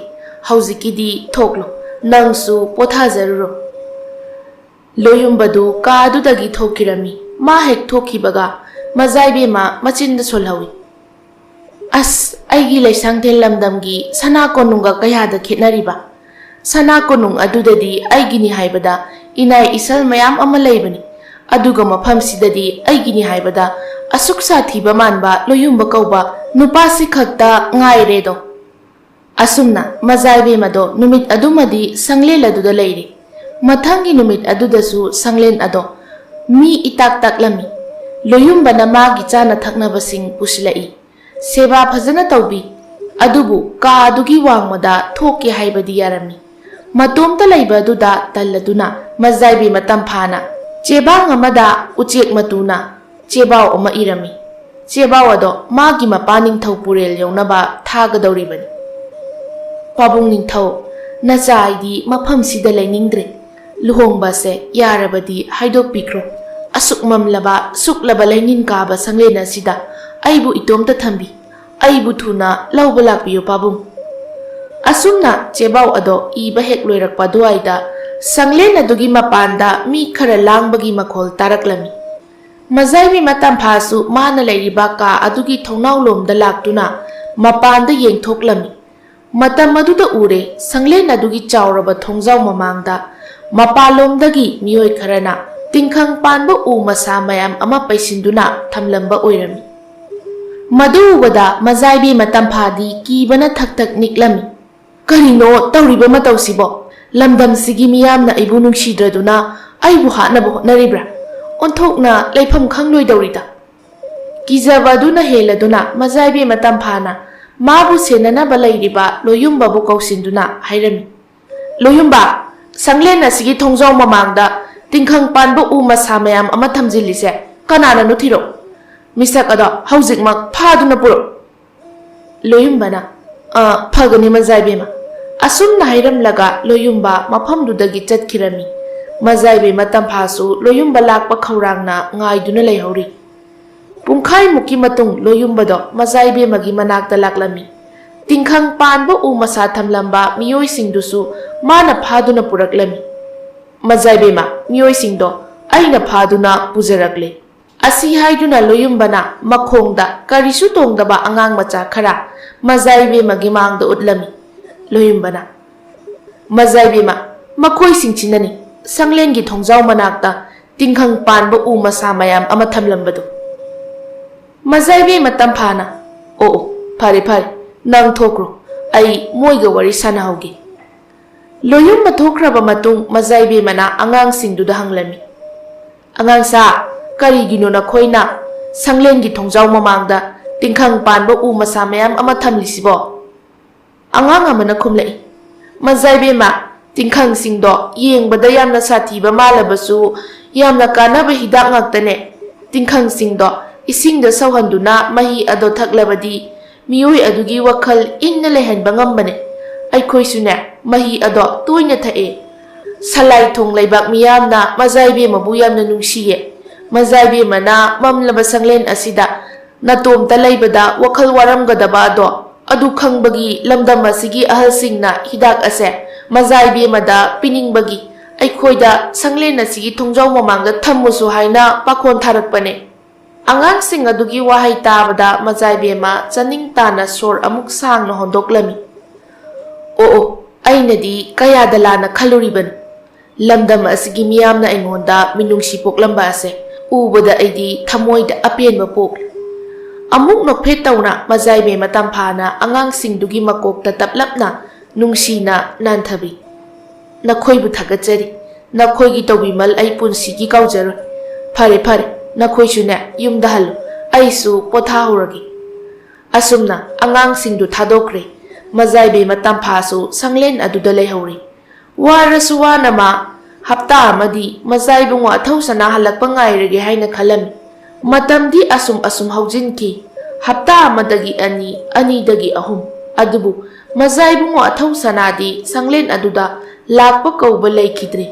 ꯍꯧꯖꯤꯛꯀꯤꯗꯤ ꯊꯣꯛꯂꯣ, ꯅꯪꯁꯨ ꯄꯣꯊꯥꯖꯔꯨꯔꯣ꯫" ꯂꯣꯌꯨꯝꯕꯗꯨ ꯀꯥ ꯑꯗꯨꯗꯒꯤ ꯊꯣꯛꯈꯤꯔꯝꯃꯤ꯫ ꯃꯥ ꯍꯦꯛ ꯊꯣꯛꯈꯤꯕꯒ ꯃꯖꯥ ꯏꯕꯦꯝꯃ ꯃꯆꯤꯟꯗ ꯁꯣꯜꯍꯧꯏ꯫ ꯑꯁ, ꯑꯩꯒꯤ ꯂꯩꯁꯥꯡꯊꯦꯜ ꯂꯝꯗꯝꯒꯤ ꯁꯅꯥ ꯀꯣꯅꯨꯡꯒ ꯀꯌꯥꯗ ꯈꯦꯠꯅꯔꯤꯕ? ꯁꯅꯥ ꯀꯣꯅꯨꯡ ꯑꯗꯨꯗꯗꯤ ꯑꯩꯒꯤꯅꯤ ꯍꯥꯏꯕꯗ ꯏꯅꯥꯏ ꯏꯁꯜ ꯃꯌꯥꯝ ꯑꯃ ꯂꯩꯕꯅꯤ꯫ ꯑꯗꯨꯒ ꯃꯐꯝꯁꯤꯗꯗꯤ ꯑꯩꯒꯤꯅꯤ ꯍꯥꯏꯕꯗ ꯑꯁꯨꯛ ꯁꯥꯊꯤꯕ ꯃꯥꯟꯕ ꯂꯣꯌꯨꯝꯕ ꯀꯧꯕ ꯅꯨꯄꯥꯁꯤ ꯈꯛꯇ ꯉꯥꯏꯔꯦꯗꯣ꯫ ꯑꯁꯨꯝꯅ ꯃꯖꯥꯏꯕꯦꯝ ꯑꯗꯣ ꯅꯨꯃꯤꯠ ꯑꯗꯨꯃꯗꯤ ꯁꯪꯂꯦꯟ ꯑꯗꯨꯗ ꯂꯩꯔꯤ꯫ ꯃꯊꯪꯒꯤ ꯅꯨꯃꯤꯠ ꯑꯗꯨꯗꯁꯨ ꯁꯪꯂꯦꯟ ꯑꯗꯣ ꯃꯤ ꯏꯇꯥꯛ ꯇꯥꯛꯂꯝꯃꯤ꯫ ꯂꯣꯌꯨꯝꯕꯅ ꯃꯥꯒꯤ ꯆꯥꯅ ꯊꯛꯅꯕꯁꯤꯡ ꯄꯨꯁꯤꯜꯂꯛꯏ꯫ ꯁꯦꯕꯥ ꯐꯖꯅ ꯇꯧꯕꯤ꯫ ꯑꯗꯨꯕꯨ ꯀꯥ ꯑꯗꯨꯒꯤ ꯋꯥꯡꯃꯗ ꯊꯣꯛꯀꯦ ꯍꯥꯏꯕꯗꯤ ꯌꯥꯔꯝꯃꯤ꯫ ꯃꯇꯣꯝꯇ ꯂꯩꯕ ꯑꯗꯨꯗ ꯇꯜꯂꯗꯨꯅ ꯃꯖꯥꯏꯕꯤ ꯃꯇꯝ ꯐꯥꯅ ꯆꯦꯕꯥꯡ ꯑꯃꯗ ꯎꯆꯦꯛ ꯃꯇꯨꯅ ꯆꯦꯕꯥꯎ ꯑꯃ ꯏꯔꯝꯃꯤ꯫ ꯆꯦꯕꯥꯎ ꯑꯗꯣ ꯃꯥꯒꯤ ꯃꯄꯥ ꯅꯤꯡꯊꯧ ꯄꯨꯔꯦꯜ ꯌꯧꯅꯕ ꯊꯥꯒꯗꯧꯔꯤꯕꯅꯤ꯫ "ꯄꯥꯕꯨꯡ ꯅꯤꯡꯊꯧ, ꯅꯆꯥ ꯑꯩꯗꯤ ꯃꯐꯝꯁꯤꯗ ꯂꯩꯅꯤꯡꯗ꯭ꯔꯦ꯫ ꯂꯨꯍꯣꯡꯕꯁꯦ ꯌꯥꯔꯕꯗꯤ ꯍꯥꯏꯗꯣꯛꯄꯤꯈ꯭ꯔꯣ꯫ ꯑꯁꯨꯛ ꯃꯝꯂꯕ, ꯁꯨꯛꯂꯕ ꯂꯩꯅꯤꯟ ꯀꯥꯕ ꯁꯪꯂꯦꯟ ꯑꯁꯤꯗ ꯑꯩꯕꯨ ꯏꯇꯣꯝꯇ ꯊꯝꯕꯤ꯫ ꯑꯩꯕꯨ ꯊꯨꯅ ꯂꯧꯕ ꯂꯥꯛꯄꯤꯌꯨ, ꯄꯥꯕꯨꯡ"꯫ ꯑꯁꯨꯝꯅ ꯆꯦꯕꯥꯎ ꯑꯗꯣ ꯏꯕ ꯍꯦꯛ ꯂꯣꯏꯔꯛꯄ ꯑꯗꯨꯋꯥꯏꯗ ꯁꯪꯂꯦꯟ ꯑꯗꯨꯒꯤ ꯃꯄꯥꯟꯗ ꯃꯤ ꯈꯔ ꯂꯥꯡꯕꯒꯤ ꯃꯈꯣꯜ ꯇꯥꯔꯛꯂꯝꯃꯤ꯫ ꯃꯖꯥꯏꯕꯤ ꯃꯇꯝꯐꯥꯁꯨ ꯃꯥꯅ ꯂꯩꯔꯤꯕ ꯀꯥ ꯑꯗꯨꯒꯤ ꯊꯣꯡꯅꯥꯎ ꯂꯣꯝꯗ ꯂꯥꯛꯇꯨꯅ ꯃꯄꯥꯟꯗ ꯌꯦꯡꯊꯣꯛꯂꯝꯃꯤ꯫ ꯃꯇꯝ ꯑꯗꯨꯗ ꯎꯔꯦ, ꯁꯪꯂꯦꯟ ꯑꯗꯨꯒꯤ ꯆꯥꯎꯔꯕ ꯊꯣꯡꯖꯥꯎ ꯃꯃꯥꯡꯗ ꯃꯄꯥꯟꯂꯣꯝꯗꯒꯤ ꯃꯤꯑꯣꯏ ꯈꯔꯅ ꯇꯤꯡꯈꯪ ꯄꯥꯟꯕ ꯎ ꯃꯁꯥ ꯃꯌꯥꯝ ꯑꯃ ꯄꯩꯁꯤꯟꯗꯨꯅ ꯊꯝꯂꯝꯕ ꯑꯣꯏꯔꯝꯃꯤ꯫ ꯃꯗꯨ ꯎꯕꯗ ꯃꯖꯥꯏꯕꯤ ꯃꯇꯝꯐꯥꯗꯤ ꯀꯤꯕꯅ ꯊꯛ ꯊꯛ ꯅꯤꯛꯂꯝꯃꯤ꯫ "ꯀꯔꯤꯅꯣ ꯇꯧꯔꯤꯕ ꯃꯇꯧꯁꯤꯕꯣ? ꯂꯝꯗꯝꯁꯤꯒꯤ ꯃꯤꯌꯥꯝꯅ ꯑꯩꯕꯨ ꯅꯨꯡꯁꯤꯗ꯭ꯔꯗꯨꯅ ꯑꯩꯕꯨ ꯍꯥꯠꯅꯕ ꯍꯣꯠꯅꯔꯤꯕ꯭ꯔꯥ?" ꯑꯣꯟꯊꯣꯛꯅ ꯂꯩꯐꯝ ꯈꯪꯂꯣꯏꯗꯧꯔꯤꯗ꯫ ꯀꯤꯖꯕ ꯑꯗꯨꯅ ꯍꯦꯜꯂꯗꯨꯅ ꯃꯖꯥꯏꯕꯤ ꯃꯇꯝꯐꯥꯅ ꯃꯥꯕꯨ ꯁꯦꯟꯅꯅꯕ ꯂꯩꯔꯤꯕ ꯂꯣꯌꯨꯝꯕꯕꯨ ꯀꯧꯁꯤꯟꯗꯨꯅ ꯍꯥꯏꯔꯝꯃꯤ꯫ "ꯂꯣꯌꯨꯝꯕ, ꯁꯪꯂꯦꯟ ꯑꯁꯤꯒꯤ ꯊꯣꯡꯖꯥꯎ ꯃꯃꯥꯡꯗ ꯇꯤꯡꯈꯪ ꯄꯥꯟꯕ ꯎ ꯃꯁꯥ ꯃꯌꯥꯝ ꯑꯃ ꯊꯝꯖꯤꯜꯂꯤꯁꯦ ꯀꯅꯥꯅꯅꯣ ꯊꯤꯔꯣ꯫ ꯃꯤꯁꯛ ꯑꯗꯣ ꯍꯧꯖꯤꯛꯃꯛ ꯐꯥꯗꯨꯅ ꯄꯨꯔꯛ"꯫ ꯂꯣꯌꯨꯝꯕꯅ, "ꯑ, ꯐꯒꯅꯤ ꯃꯖꯥꯏꯕꯦꯝꯃ"꯫ ꯑꯁꯨꯝꯅ ꯍꯥꯏꯔꯝꯂꯒ ꯂꯣꯌꯨꯝꯕ ꯃꯐꯝꯗꯨꯗꯒꯤ ꯆꯠꯈꯤꯔꯝꯃꯤ꯫ ꯃꯖꯥꯏꯕꯦꯝꯃ ꯇꯝꯐꯥꯁꯨ ꯂꯣꯌꯨꯝꯕ ꯂꯥꯛꯄ ꯈꯧꯔꯥꯡꯅ ꯉꯥꯏꯗꯨꯅ ꯂꯩꯍꯧꯔꯤ꯫ ꯄꯨꯡꯈꯥꯏꯃꯨꯛꯀꯤ ꯃꯇꯨꯡ ꯂꯣꯌꯨꯝꯕꯗꯣ ꯃꯖꯥꯏꯕꯦꯝꯃꯒꯤ ꯃꯅꯥꯛꯇ ꯂꯥꯛꯂꯝꯃꯤ꯫ ꯇꯤꯡꯈꯪ ꯄꯥꯟꯕ ꯎ ꯃꯁꯥ ꯊꯝꯂꯝꯕ ꯃꯤꯑꯣꯏꯁꯤꯡꯗꯨꯁꯨ ꯃꯥꯅ ꯐꯥꯗꯨꯅ ꯄꯨꯔꯛꯂꯝꯃꯤ꯫ "ꯃꯖꯥꯏꯕꯦꯝꯃ, ꯃꯤꯑꯣꯏꯁꯤꯡꯗꯣ ꯑꯩꯅ ꯐꯥꯗꯨꯅ ꯄꯨꯖꯔꯛꯂꯦ"꯫ ꯑꯁꯤ ꯍꯥꯏꯗꯨꯅ ꯂꯣꯌꯨꯝꯕꯅ ꯃꯈꯣꯡꯗ ꯀꯔꯤꯁꯨ ꯇꯣꯡꯗꯕ ꯑꯉꯥꯡ ꯃꯆꯥ ꯈꯔ ꯃꯖꯥꯏꯕꯦꯝꯃꯒꯤ ꯃꯥꯡꯗ ꯎꯠꯂꯝꯃꯤ꯫ ꯂꯣꯌꯨꯝꯕꯅ, "ꯃꯖꯥꯏꯕꯦꯝꯃ, ꯃꯈꯣꯏꯁꯤꯡꯁꯤꯅꯅꯤ ꯁꯪꯂꯦꯟꯒꯤ ꯊꯣꯡꯖꯥꯎ ꯃꯅꯥꯛꯇ ꯇꯤꯡꯈꯪ ꯄꯥꯟꯕ ꯎ ꯃꯁꯥ ꯃꯌꯥꯝ ꯑꯃ ꯊꯝꯂꯝꯕꯗꯨ꯫" ꯃꯖꯥꯏꯕꯦꯝꯃ ꯇꯝꯐꯥꯅ, "ꯑꯣ, ꯑꯣ, ꯐꯔꯦ, ꯐꯔꯦ, ꯅꯪ ꯊꯣꯛꯈ꯭ꯔꯣ, ꯑꯩ ꯃꯣꯏꯒ ꯋꯥꯔꯤ ꯁꯥꯟꯅꯍꯧꯒꯦ꯫" ꯂꯣꯌꯨꯝꯕ ꯊꯣꯛꯈ꯭ꯔꯕ ꯃꯇꯨꯡ ꯃꯖꯥꯏꯕꯦꯝꯃꯅ ꯑꯉꯥꯡꯁꯤꯡꯗꯨꯗ ꯍꯪꯂꯝꯃꯤ, "ꯑꯉꯥꯡꯁꯥ, ꯀꯔꯤꯒꯤꯅꯣ ꯅꯈꯣꯏꯅ ꯁꯪꯂꯦꯟꯒꯤ ꯊꯣꯡꯖꯥꯎ ꯃꯃꯥꯡꯗ ꯇꯤꯡꯈꯪ ꯄꯥꯟꯕ ꯎ ꯃꯁꯥ ꯃꯌꯥꯝ ꯑꯃ ꯊꯝꯂꯤꯁꯤꯕꯣ?" ꯑꯉꯥꯡ ꯑꯃꯅ ꯈꯨꯝꯂꯛꯏ, "ꯃꯖꯥꯏꯕꯦꯝꯃ, ꯇꯤꯡꯈꯪꯁꯤꯡꯗꯣ ꯌꯦꯡꯕꯗ ꯌꯥꯝꯅ ꯁꯥꯊꯤꯕ ꯃꯥꯜꯂꯕꯁꯨ ꯌꯥꯝꯅ ꯀꯥꯟꯅꯕ ꯍꯤꯗꯥꯛ ꯉꯥꯛꯇꯅꯦ꯫ ꯇꯤꯡꯈꯪꯁꯤꯡꯗꯣ ꯏꯁꯤꯡꯗ ꯁꯧꯍꯟꯗꯨꯅ ꯃꯍꯤ ꯑꯗꯣ ꯊꯛꯂꯕꯗꯤ ꯃꯤꯑꯣꯏ ꯑꯗꯨꯒꯤ ꯋꯥꯈꯜ ꯏꯪꯅ ꯂꯩꯍꯟꯕ ꯉꯝꯕꯅꯦ꯫ ꯑꯩꯈꯣꯏꯁꯨꯅꯦ ꯃꯍꯤ ꯑꯗꯣ ꯇꯣꯏꯅ ꯊꯛꯑꯦ꯫ ꯁꯂꯥꯏꯊꯣꯡ ꯂꯩꯕꯥꯛ ꯃꯤꯌꯥꯝꯅ ꯃꯖꯥꯏꯕꯦꯝꯃꯕꯨ ꯌꯥꯝꯅ ꯅꯨꯡꯁꯤꯌꯦ꯫ ꯃꯖꯥꯏꯕꯦꯝꯃꯅ ꯃꯝꯂꯕ ꯁꯪꯂꯦꯟ ꯑꯁꯤꯗ ꯅꯇꯣꯝꯇ ꯂꯩꯕꯗ ꯋꯥꯈꯜ ꯋꯥꯔꯝꯒꯗꯕ ꯑꯗꯣ ꯑꯗꯨ ꯈꯪꯕꯒꯤ ꯂꯝꯗꯝ ꯑꯁꯤꯒꯤ ꯑꯍꯜꯁꯤꯡꯅ ꯍꯤꯗꯥꯛ ꯑꯁꯦ ꯃꯖꯥꯏꯕꯦꯝꯃꯗ ꯄꯤꯅꯤꯡꯕꯒꯤ ꯑꯩꯈꯣꯏꯗ ꯁꯪꯂꯦꯟ ꯑꯁꯤꯒꯤ ꯊꯣꯡꯖꯥꯎ ꯃꯃꯥꯡꯗ ꯊꯝꯃꯨꯁꯨ ꯍꯥꯏꯅ ꯄꯥꯈꯣꯟ ꯊꯥꯔꯛꯄꯅꯦ꯫" ꯑꯉꯥꯡꯁꯤꯡ ꯑꯗꯨꯒꯤ ꯋꯥꯍꯩ ꯇꯥꯕꯗ ꯃꯖꯥꯏꯕꯦꯝꯃ ꯆꯥꯅꯤꯡ ꯇꯥꯅ ꯁꯣꯔ ꯑꯃꯨꯛ ꯁꯥꯡꯅ ꯍꯣꯟꯗꯣꯛꯂꯝꯃꯤ꯫ "ꯑꯣ, ꯑꯣ, ꯑꯩꯅꯗꯤ ꯀꯌꯥꯗ ꯂꯥꯟꯅ ꯈꯜꯂꯨꯔꯤꯕꯅꯣ꯫ ꯂꯝꯗꯝ ꯑꯁꯤꯒꯤ ꯃꯤꯌꯥꯝꯅ ꯑꯩꯉꯣꯟꯗ ꯃꯤꯅꯨꯡꯁꯤ ꯄꯣꯛꯂꯝꯕ ꯑꯁꯦ ꯎꯕꯗ ꯑꯩꯗꯤ ꯊꯃꯣꯏꯗ ꯑꯄꯦꯟꯕ ꯄꯣꯛꯂꯤ꯫" ꯑꯃꯨꯛ ꯅꯣꯛꯐꯦꯠ ꯇꯧꯅ ꯃꯖꯥꯏꯕꯦꯝꯃ ꯇꯝꯐꯥꯅ ꯑꯉꯥꯡꯁꯤꯡꯗꯨꯒꯤ ꯃꯀꯣꯛꯇ ꯇꯞꯂꯞꯅ ꯅꯨꯡꯁꯤꯅ ꯅꯥꯟꯊꯕꯤ꯫ "ꯅꯈꯣꯏꯕꯨ ꯊꯥꯒꯠꯆꯔꯤ꯫ ꯅꯈꯣꯏꯒꯤ ꯇꯧꯕꯤꯃꯜ ꯑꯩ ꯄꯨꯟꯁꯤꯒꯤ ꯀꯥꯎꯖꯔꯣꯏ꯫ ꯐꯔꯦ, ꯐꯔꯦ, ꯅꯈꯣꯏꯁꯨꯅꯦ ꯌꯨꯝꯗ ꯍꯜꯂꯨ꯫ ꯑꯩꯁꯨ ꯄꯣꯊꯥꯍꯧꯔꯒꯦ꯫" ꯑꯁꯨꯝꯅ ꯑꯉꯥꯡꯁꯤꯡꯗꯨ ꯊꯥꯗꯣꯛꯈ꯭ꯔꯦ꯫ ꯃꯖꯥꯏꯕꯦꯝꯃ ꯇꯝꯐꯥꯁꯨ ꯁꯪꯂꯦꯟ ꯑꯗꯨꯗ ꯂꯩꯍꯧꯔꯦ꯫ ꯋꯥꯔꯁꯨ ꯋꯥꯅ ꯃꯥ ꯍꯞꯇꯥ ꯑꯃꯗꯤ ꯃꯆꯥ ꯏꯕꯨꯡꯉꯣ ꯑꯊꯧ ꯁꯅꯥ ꯍꯜꯂꯛꯄ ꯉꯥꯏꯔꯒꯦ ꯍꯥꯏꯅ ꯈꯜꯂꯝꯃꯤ꯫ ꯃꯇꯝꯗꯤ ꯑꯁꯨꯝ ꯑꯁꯨꯝ ꯍꯧꯖꯤꯟꯈꯤ꯫ ꯍꯞꯇꯥ ꯑꯃꯗꯒꯤ ꯑꯅꯤ, ꯑꯅꯤꯗꯒꯤ ꯑꯍꯨꯝ꯫ ꯑꯗꯨꯕꯨ ꯃꯆꯥ ꯏꯕꯨꯡꯉꯣ ꯑꯊꯧ ꯁꯅꯥꯗꯤ ꯁꯪꯂꯦꯟ ꯑꯗꯨꯗ ꯂꯥꯛꯄ ꯀꯧꯕ ꯂꯩꯈꯤꯗ꯭ꯔꯦ꯫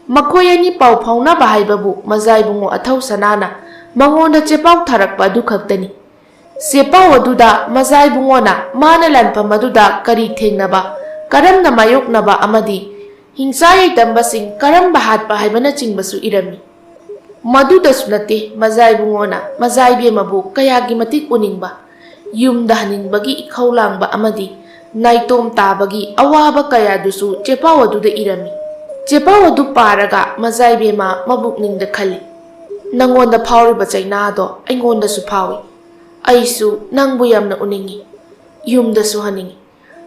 ꯃꯈꯣꯏ ꯑꯅꯤ ꯄꯥꯎ ꯐꯥꯎꯅꯕ ꯍꯥꯏꯕꯕꯨ ꯃꯆꯥ ꯏꯕꯨꯡꯉꯣ ꯑꯊꯧ ꯁꯅꯥꯅ ꯃꯉꯣꯟꯗ ꯆꯦꯄꯥꯎ ꯊꯥꯔꯛꯄ ꯑꯗꯨ ꯈꯛꯇꯅꯤ꯫ ꯆꯦꯄꯥꯎ ꯑꯗꯨꯗ ꯃꯆꯥ ꯏꯕꯨꯡꯉꯣꯅ ꯃꯥꯅ ꯂꯥꯟꯐꯝ ꯑꯗꯨꯗ ꯀꯔꯤ ꯊꯦꯡꯅꯕ, ꯀꯔꯝꯅ ꯃꯥꯌꯣꯛꯅꯕ ꯑꯃꯗꯤ ꯍꯤꯡꯆꯥ ꯌꯥꯏꯇꯝꯕꯁꯤꯡ ꯀꯔꯝꯕ ꯍꯥꯠꯄ ꯍꯥꯏꯕꯅꯆꯤꯡꯕꯁꯨ ꯏꯔꯝꯃꯤ꯫ ꯃꯗꯨꯗꯁꯨ ꯅꯠꯇꯦ, ꯃꯖꯥ ꯏꯕꯨꯡꯉꯣꯅ ꯃꯖꯥ ꯏꯕꯦꯝꯃꯕꯨ ꯀꯌꯥꯒꯤ ꯃꯇꯤꯛ ꯎꯅꯤꯡꯕ, ꯌꯨꯝꯗ ꯍꯟꯅꯤꯡꯕꯒꯤ ꯏꯈꯧ ꯂꯥꯡꯕ ꯑꯃꯗꯤ ꯅꯥꯏꯇꯣꯝ ꯇꯥꯕꯒꯤ ꯑꯋꯥꯕ ꯀꯌꯥꯗꯨꯁꯨ ꯆꯦꯄꯥꯎ ꯑꯗꯨꯗ ꯏꯔꯝꯃꯤ꯫ ꯆꯦꯄꯥꯎ ꯑꯗꯨ ꯄꯥꯔꯒ ꯃꯖꯥ ꯏꯕꯦꯝꯃ ꯃꯕꯨꯛꯅꯤꯡꯗ ꯈꯜꯂꯤ, "ꯅꯪꯉꯣꯟꯗ ꯐꯥꯎꯔꯤꯕ ꯆꯩꯅꯥꯗꯣ ꯑꯩꯉꯣꯟꯗꯁꯨ ꯐꯥꯎꯏ꯫ ꯑꯩꯁꯨ ꯅꯪꯕꯨ ꯌꯥꯝꯅ ꯎꯅꯤꯡꯏ, ꯌꯨꯝꯗꯁꯨ ꯍꯟꯅꯤꯡꯏ,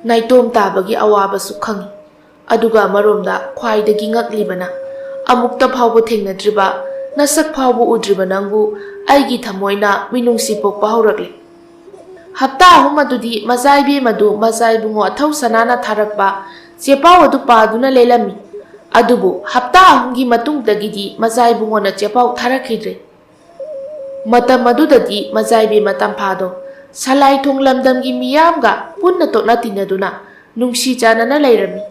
ꯅꯥꯏꯇꯣꯝ ꯇꯥꯕꯒꯤ ꯑꯋꯥꯕꯁꯨ ꯈꯪꯏ꯫ ꯑꯗꯨꯒ ꯑꯃꯔꯣꯝꯗ ꯈ꯭ꯋꯥꯏꯗꯒꯤ ꯉꯛꯂꯤꯕꯅ, ꯑꯃꯨꯛꯇ ꯐꯥꯎꯕ ꯊꯦꯡꯅꯗ꯭ꯔꯤꯕ ꯅꯁꯛ ꯐꯥꯎꯕ ꯎꯗ꯭ꯔꯤꯕ ꯅꯪꯕꯨ ꯑꯩꯒꯤ ꯊꯃꯣꯏꯅ ꯃꯤꯅꯨꯡꯁꯤ ꯄꯣꯛꯄ ꯍꯧꯔꯛꯂꯦ꯫" ꯍꯞꯇꯥ ꯑꯍꯨꯝ ꯑꯗꯨꯗꯤ ꯃꯖꯥ ꯏꯕꯦꯝꯃꯗꯨ ꯃꯖꯥ ꯏꯕꯨꯡꯉꯣ ꯑꯊꯧ ꯁꯅꯥꯅ ꯊꯥꯔꯛꯄ ꯆꯦꯄꯥꯎ ꯑꯗꯨ ꯄꯥꯗꯨꯅ ꯂꯦꯜꯂꯝꯃꯤ꯫ ꯑꯗꯨꯕꯨ ꯍꯞꯇꯥ ꯑꯍꯨꯝꯒꯤ ꯃꯇꯨꯡꯗꯒꯤꯗꯤ ꯃꯖꯥ ꯏꯕꯨꯡꯉꯣꯅ ꯆꯦꯄꯥꯎ ꯊꯥꯔꯛꯈꯤꯗ꯭ꯔꯦ꯫ ꯃꯇꯝ ꯑꯗꯨꯗꯗꯤ ꯃꯖꯥ ꯏꯕꯦꯝꯃ ꯇꯝꯐꯥꯗꯣ ꯁꯂꯥꯏꯊꯣꯡ ꯂꯝꯗꯝꯒꯤ ꯃꯤꯌꯥꯝꯒ ꯄꯨꯟꯅ ꯇꯣꯠꯅ ꯇꯤꯟꯅꯗꯨꯅ ꯅꯨꯡꯁꯤ ꯆꯥꯟꯅꯅ ꯂꯩꯔꯝꯃꯤ꯫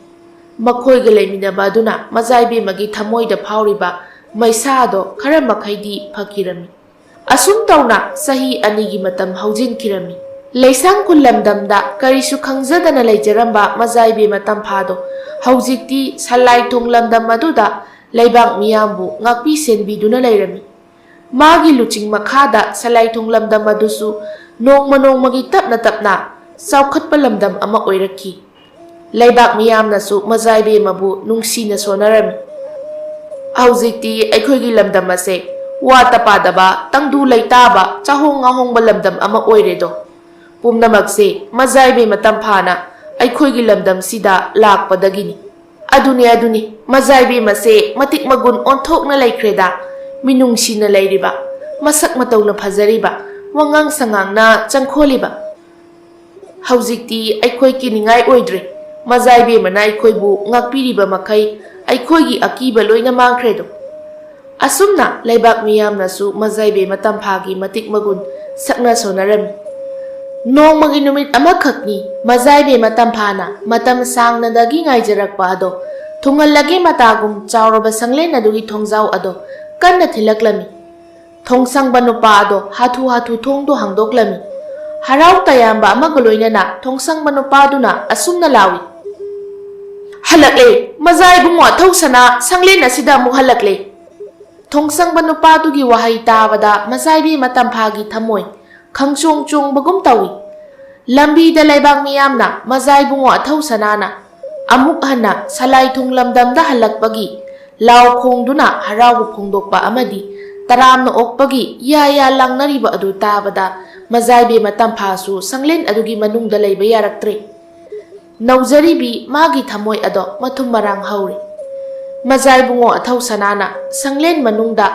ꯃꯈꯣꯏꯒ ꯂꯩꯃꯤꯟꯅꯕ ꯑꯗꯨꯅ ꯃꯖꯥ ꯏꯕꯦꯝꯃꯒꯤ ꯊꯃꯣꯏꯗ ꯐꯥꯎꯔꯤꯕ ꯃꯩꯁꯥꯗꯣ ꯈꯔ ꯃꯈꯩꯗꯤ ꯐꯈꯤꯔꯝꯃꯤ꯫ ꯑꯁꯨꯝ ꯇꯧꯅ ꯆꯍꯤ ꯑꯅꯤꯒꯤ ꯃꯇꯝ ꯍꯧꯖꯤꯟꯈꯤꯔꯝꯃꯤ꯫ ꯂꯩꯁꯥꯡ ꯈꯨꯜ ꯂꯝꯗꯝꯗ ꯀꯔꯤꯁꯨ ꯈꯪꯖꯗꯅ ꯂꯩꯖꯔꯝꯕ ꯃꯖꯥ ꯏꯕꯦꯝꯃ ꯇꯝꯐꯥꯗꯣ ꯍꯧꯖꯤꯛꯇꯤ ꯁꯂꯥꯏꯊꯣꯡ ꯂꯝꯗꯝ ꯑꯗꯨꯗ ꯂꯩꯕꯥꯛ ꯃꯤꯌꯥꯝꯕꯨ ꯉꯥꯛꯄꯤ ꯁꯦꯟꯕꯤꯗꯨꯅ ꯂꯩꯔꯝꯃꯤ꯫ ꯃꯥꯒꯤ ꯂꯨꯆꯤꯡ ꯃꯈꯥꯗ ꯁꯂꯥꯏꯊꯣꯡ ꯂꯝꯗꯝ ꯑꯗꯨꯁꯨ ꯅꯣꯡꯃ ꯅꯣꯡꯃꯒꯤ ꯇꯞꯅ ꯇꯞꯅ ꯆꯥꯎꯈꯠꯄ ꯂꯝꯗꯝ ꯑꯃ ꯑꯣꯏꯔꯛꯈꯤ꯫ ꯂꯩꯕꯥꯛ ꯃꯤꯌꯥꯝꯅꯁꯨ ꯃꯖꯥ ꯏꯕꯦꯝꯃꯕꯨ ꯅꯨꯡꯁꯤꯅ ꯁꯣꯟꯅꯔꯝꯃꯤ꯫ ꯍꯧꯖꯤꯛꯇꯤ ꯑꯩꯈꯣꯏꯒꯤ ꯂꯝꯗꯝ ꯑꯁꯦ ꯋꯥꯠꯇ ꯄꯥꯗꯕ, ꯇꯪꯗꯨ ꯂꯩꯇꯥꯕ, ꯆꯥꯍꯣꯡ ꯉꯥꯍꯣꯡꯕ ꯂꯝꯗꯝ ꯑꯃ ꯑꯣꯏꯔꯦꯗꯣ꯫ ꯄꯨꯝꯅꯃꯛꯁꯦ ꯃꯖꯥ ꯏꯕꯦꯝꯃ ꯇꯝꯐꯥꯅ ꯑꯩꯈꯣꯏꯒꯤ ꯂꯝꯗꯝꯁꯤꯗ ꯂꯥꯛꯄꯗꯒꯤꯅꯤ꯫ ꯑꯗꯨꯅꯤ, ꯑꯗꯨꯅꯤ, ꯃꯖꯥ ꯏꯕꯦꯝꯃꯁꯦ ꯃꯇꯤꯛ ꯃꯒꯨꯟ ꯑꯣꯟꯊꯣꯛꯅ ꯂꯩꯈ꯭ꯔꯦꯗ꯫ ꯃꯤꯅꯨꯡꯁꯤꯅ ꯂꯩꯔꯤꯕ, ꯃꯁꯛ ꯃꯇꯧꯅ ꯐꯖꯔꯤꯕ, ꯋꯥꯉꯥꯡ ꯁꯉꯥꯡꯅ ꯆꯪꯈꯣꯜꯂꯤꯕ꯫ ꯍꯧꯖꯤꯛꯇꯤ ꯑꯩꯈꯣꯏ ꯀꯤꯅꯤꯡꯉꯥꯏ ꯑꯣꯏꯗ꯭ꯔꯦ꯫ ꯃꯖꯥ ꯏꯕꯦꯝꯃꯅ ꯑꯩꯈꯣꯏꯕꯨ ꯉꯥꯛꯄꯤꯔꯤꯕ ꯃꯈꯩ ꯑꯩꯈꯣꯏꯒꯤ ꯑꯀꯤꯕ ꯂꯣꯏꯅ ꯃꯥꯡꯈ꯭ꯔꯦꯗꯣ꯫ ꯑꯁꯨꯝꯅ ꯂꯩꯕꯥꯛ ꯃꯤꯌꯥꯝꯅꯁꯨ ꯃꯖꯥ ꯏꯕꯦꯝꯃ ꯇꯝꯐꯥꯒꯤ ꯃꯇꯤꯛ ꯃꯒꯨꯟ ꯁꯛꯅ ꯁꯣꯟꯅꯔꯝꯃꯤ꯫ ꯅꯣꯡꯃꯒꯤ ꯅꯨꯃꯤꯠ ꯑꯃꯈꯛꯅꯤ ꯃꯖꯥ ꯏꯕꯦꯝꯃ ꯇꯝꯐꯥꯅ ꯃꯇꯝ ꯁꯥꯡꯅꯗꯒꯤ ꯉꯥꯏꯖꯔꯛꯄ ꯑꯗꯣ ꯊꯨꯡꯍꯜꯂꯒꯦ ꯃꯇꯥꯒꯨꯝ ꯆꯥꯎꯔꯕ ꯁꯪꯂꯦꯟ ꯑꯗꯨꯒꯤ ꯊꯣꯡꯖꯥꯎ ꯑꯗꯣ ꯀꯟꯅ ꯊꯤꯜꯂꯛꯂꯝꯃꯤ꯫ ꯊꯣꯡꯁꯪꯕ ꯅꯨꯄꯥ ꯑꯗꯣ ꯍꯥꯊꯨ ꯍꯥꯊꯨ ꯊꯣꯡꯗꯣ ꯍꯥꯡꯗꯣꯛꯂꯝꯃꯤ꯫ ꯍꯔꯥꯎ ꯇꯌꯥꯝꯕ ꯑꯃꯒ ꯂꯣꯏꯅꯅ ꯊꯣꯡꯁꯪꯕ ꯅꯨꯄꯥꯗꯨꯅ ꯑꯁꯨꯝꯅ ꯂꯥꯎꯏ, "ꯍꯜꯂꯛꯂꯦ! ꯃꯖꯥ ꯏꯕꯨꯡꯉꯣ ꯑꯊꯧ ꯁꯅꯥ ꯁꯪꯂꯦꯟ ꯑꯁꯤꯗ ꯑꯃꯨꯛ ꯍꯜꯂꯛꯂꯦ!" ꯊꯣꯡꯁꯪꯕ ꯅꯨꯄꯥꯗꯨꯒꯤ ꯋꯥꯍꯩ ꯇꯥꯕꯗ ꯃꯖꯥꯏꯕꯤ ꯃꯇꯝꯐꯥꯒꯤ ꯊꯃꯣꯏ ꯈꯪꯆꯣꯡ ꯆꯣꯡꯕꯒꯨꯝ ꯇꯧꯏ꯫ ꯂꯝꯕꯤꯗ ꯂꯩꯕꯥꯛ ꯃꯤꯌꯥꯝꯅ ꯃꯖꯥꯏꯕꯨꯡꯉꯣ ꯑꯊꯧ ꯁꯅꯥꯅ ꯑꯃꯨꯛ ꯍꯟꯅ ꯁꯂꯥꯏ ꯊꯣꯡ ꯂꯝꯗꯝꯗ ꯍꯜꯂꯛꯄꯒꯤ ꯂꯥꯎ ꯈꯣꯡꯗꯨꯅ ꯍꯔꯥꯎꯕ ꯐꯣꯡꯗꯣꯛꯄ ꯑꯃꯗꯤ ꯇꯔꯥꯝꯅ ꯑꯣꯛꯄꯒꯤ ꯌꯥ ꯌꯥ ꯂꯥꯡꯅꯔꯤꯕ ꯑꯗꯨ ꯇꯥꯕꯗ ꯃꯖꯥꯏꯕꯤ ꯃꯇꯝꯐꯥꯁꯨ ꯁꯪꯂꯦꯟ ꯑꯗꯨꯒꯤ ꯃꯅꯨꯡꯗ ꯂꯩꯕ ꯌꯥꯔꯛꯇ꯭ꯔꯦ꯫ ꯅꯧꯖꯔꯤꯕꯤ ꯃꯥꯒꯤ ꯊꯃꯣꯏ ꯑꯗꯣ ꯃꯊꯨꯝ ꯃꯔꯥꯡ ꯍꯧꯔꯤ꯫ ꯃꯖꯥꯏꯕꯨꯡꯉꯣ ꯑꯊꯧ ꯁꯅꯥꯅ ꯁꯪꯂꯦꯟ ꯃꯅꯨꯡꯗ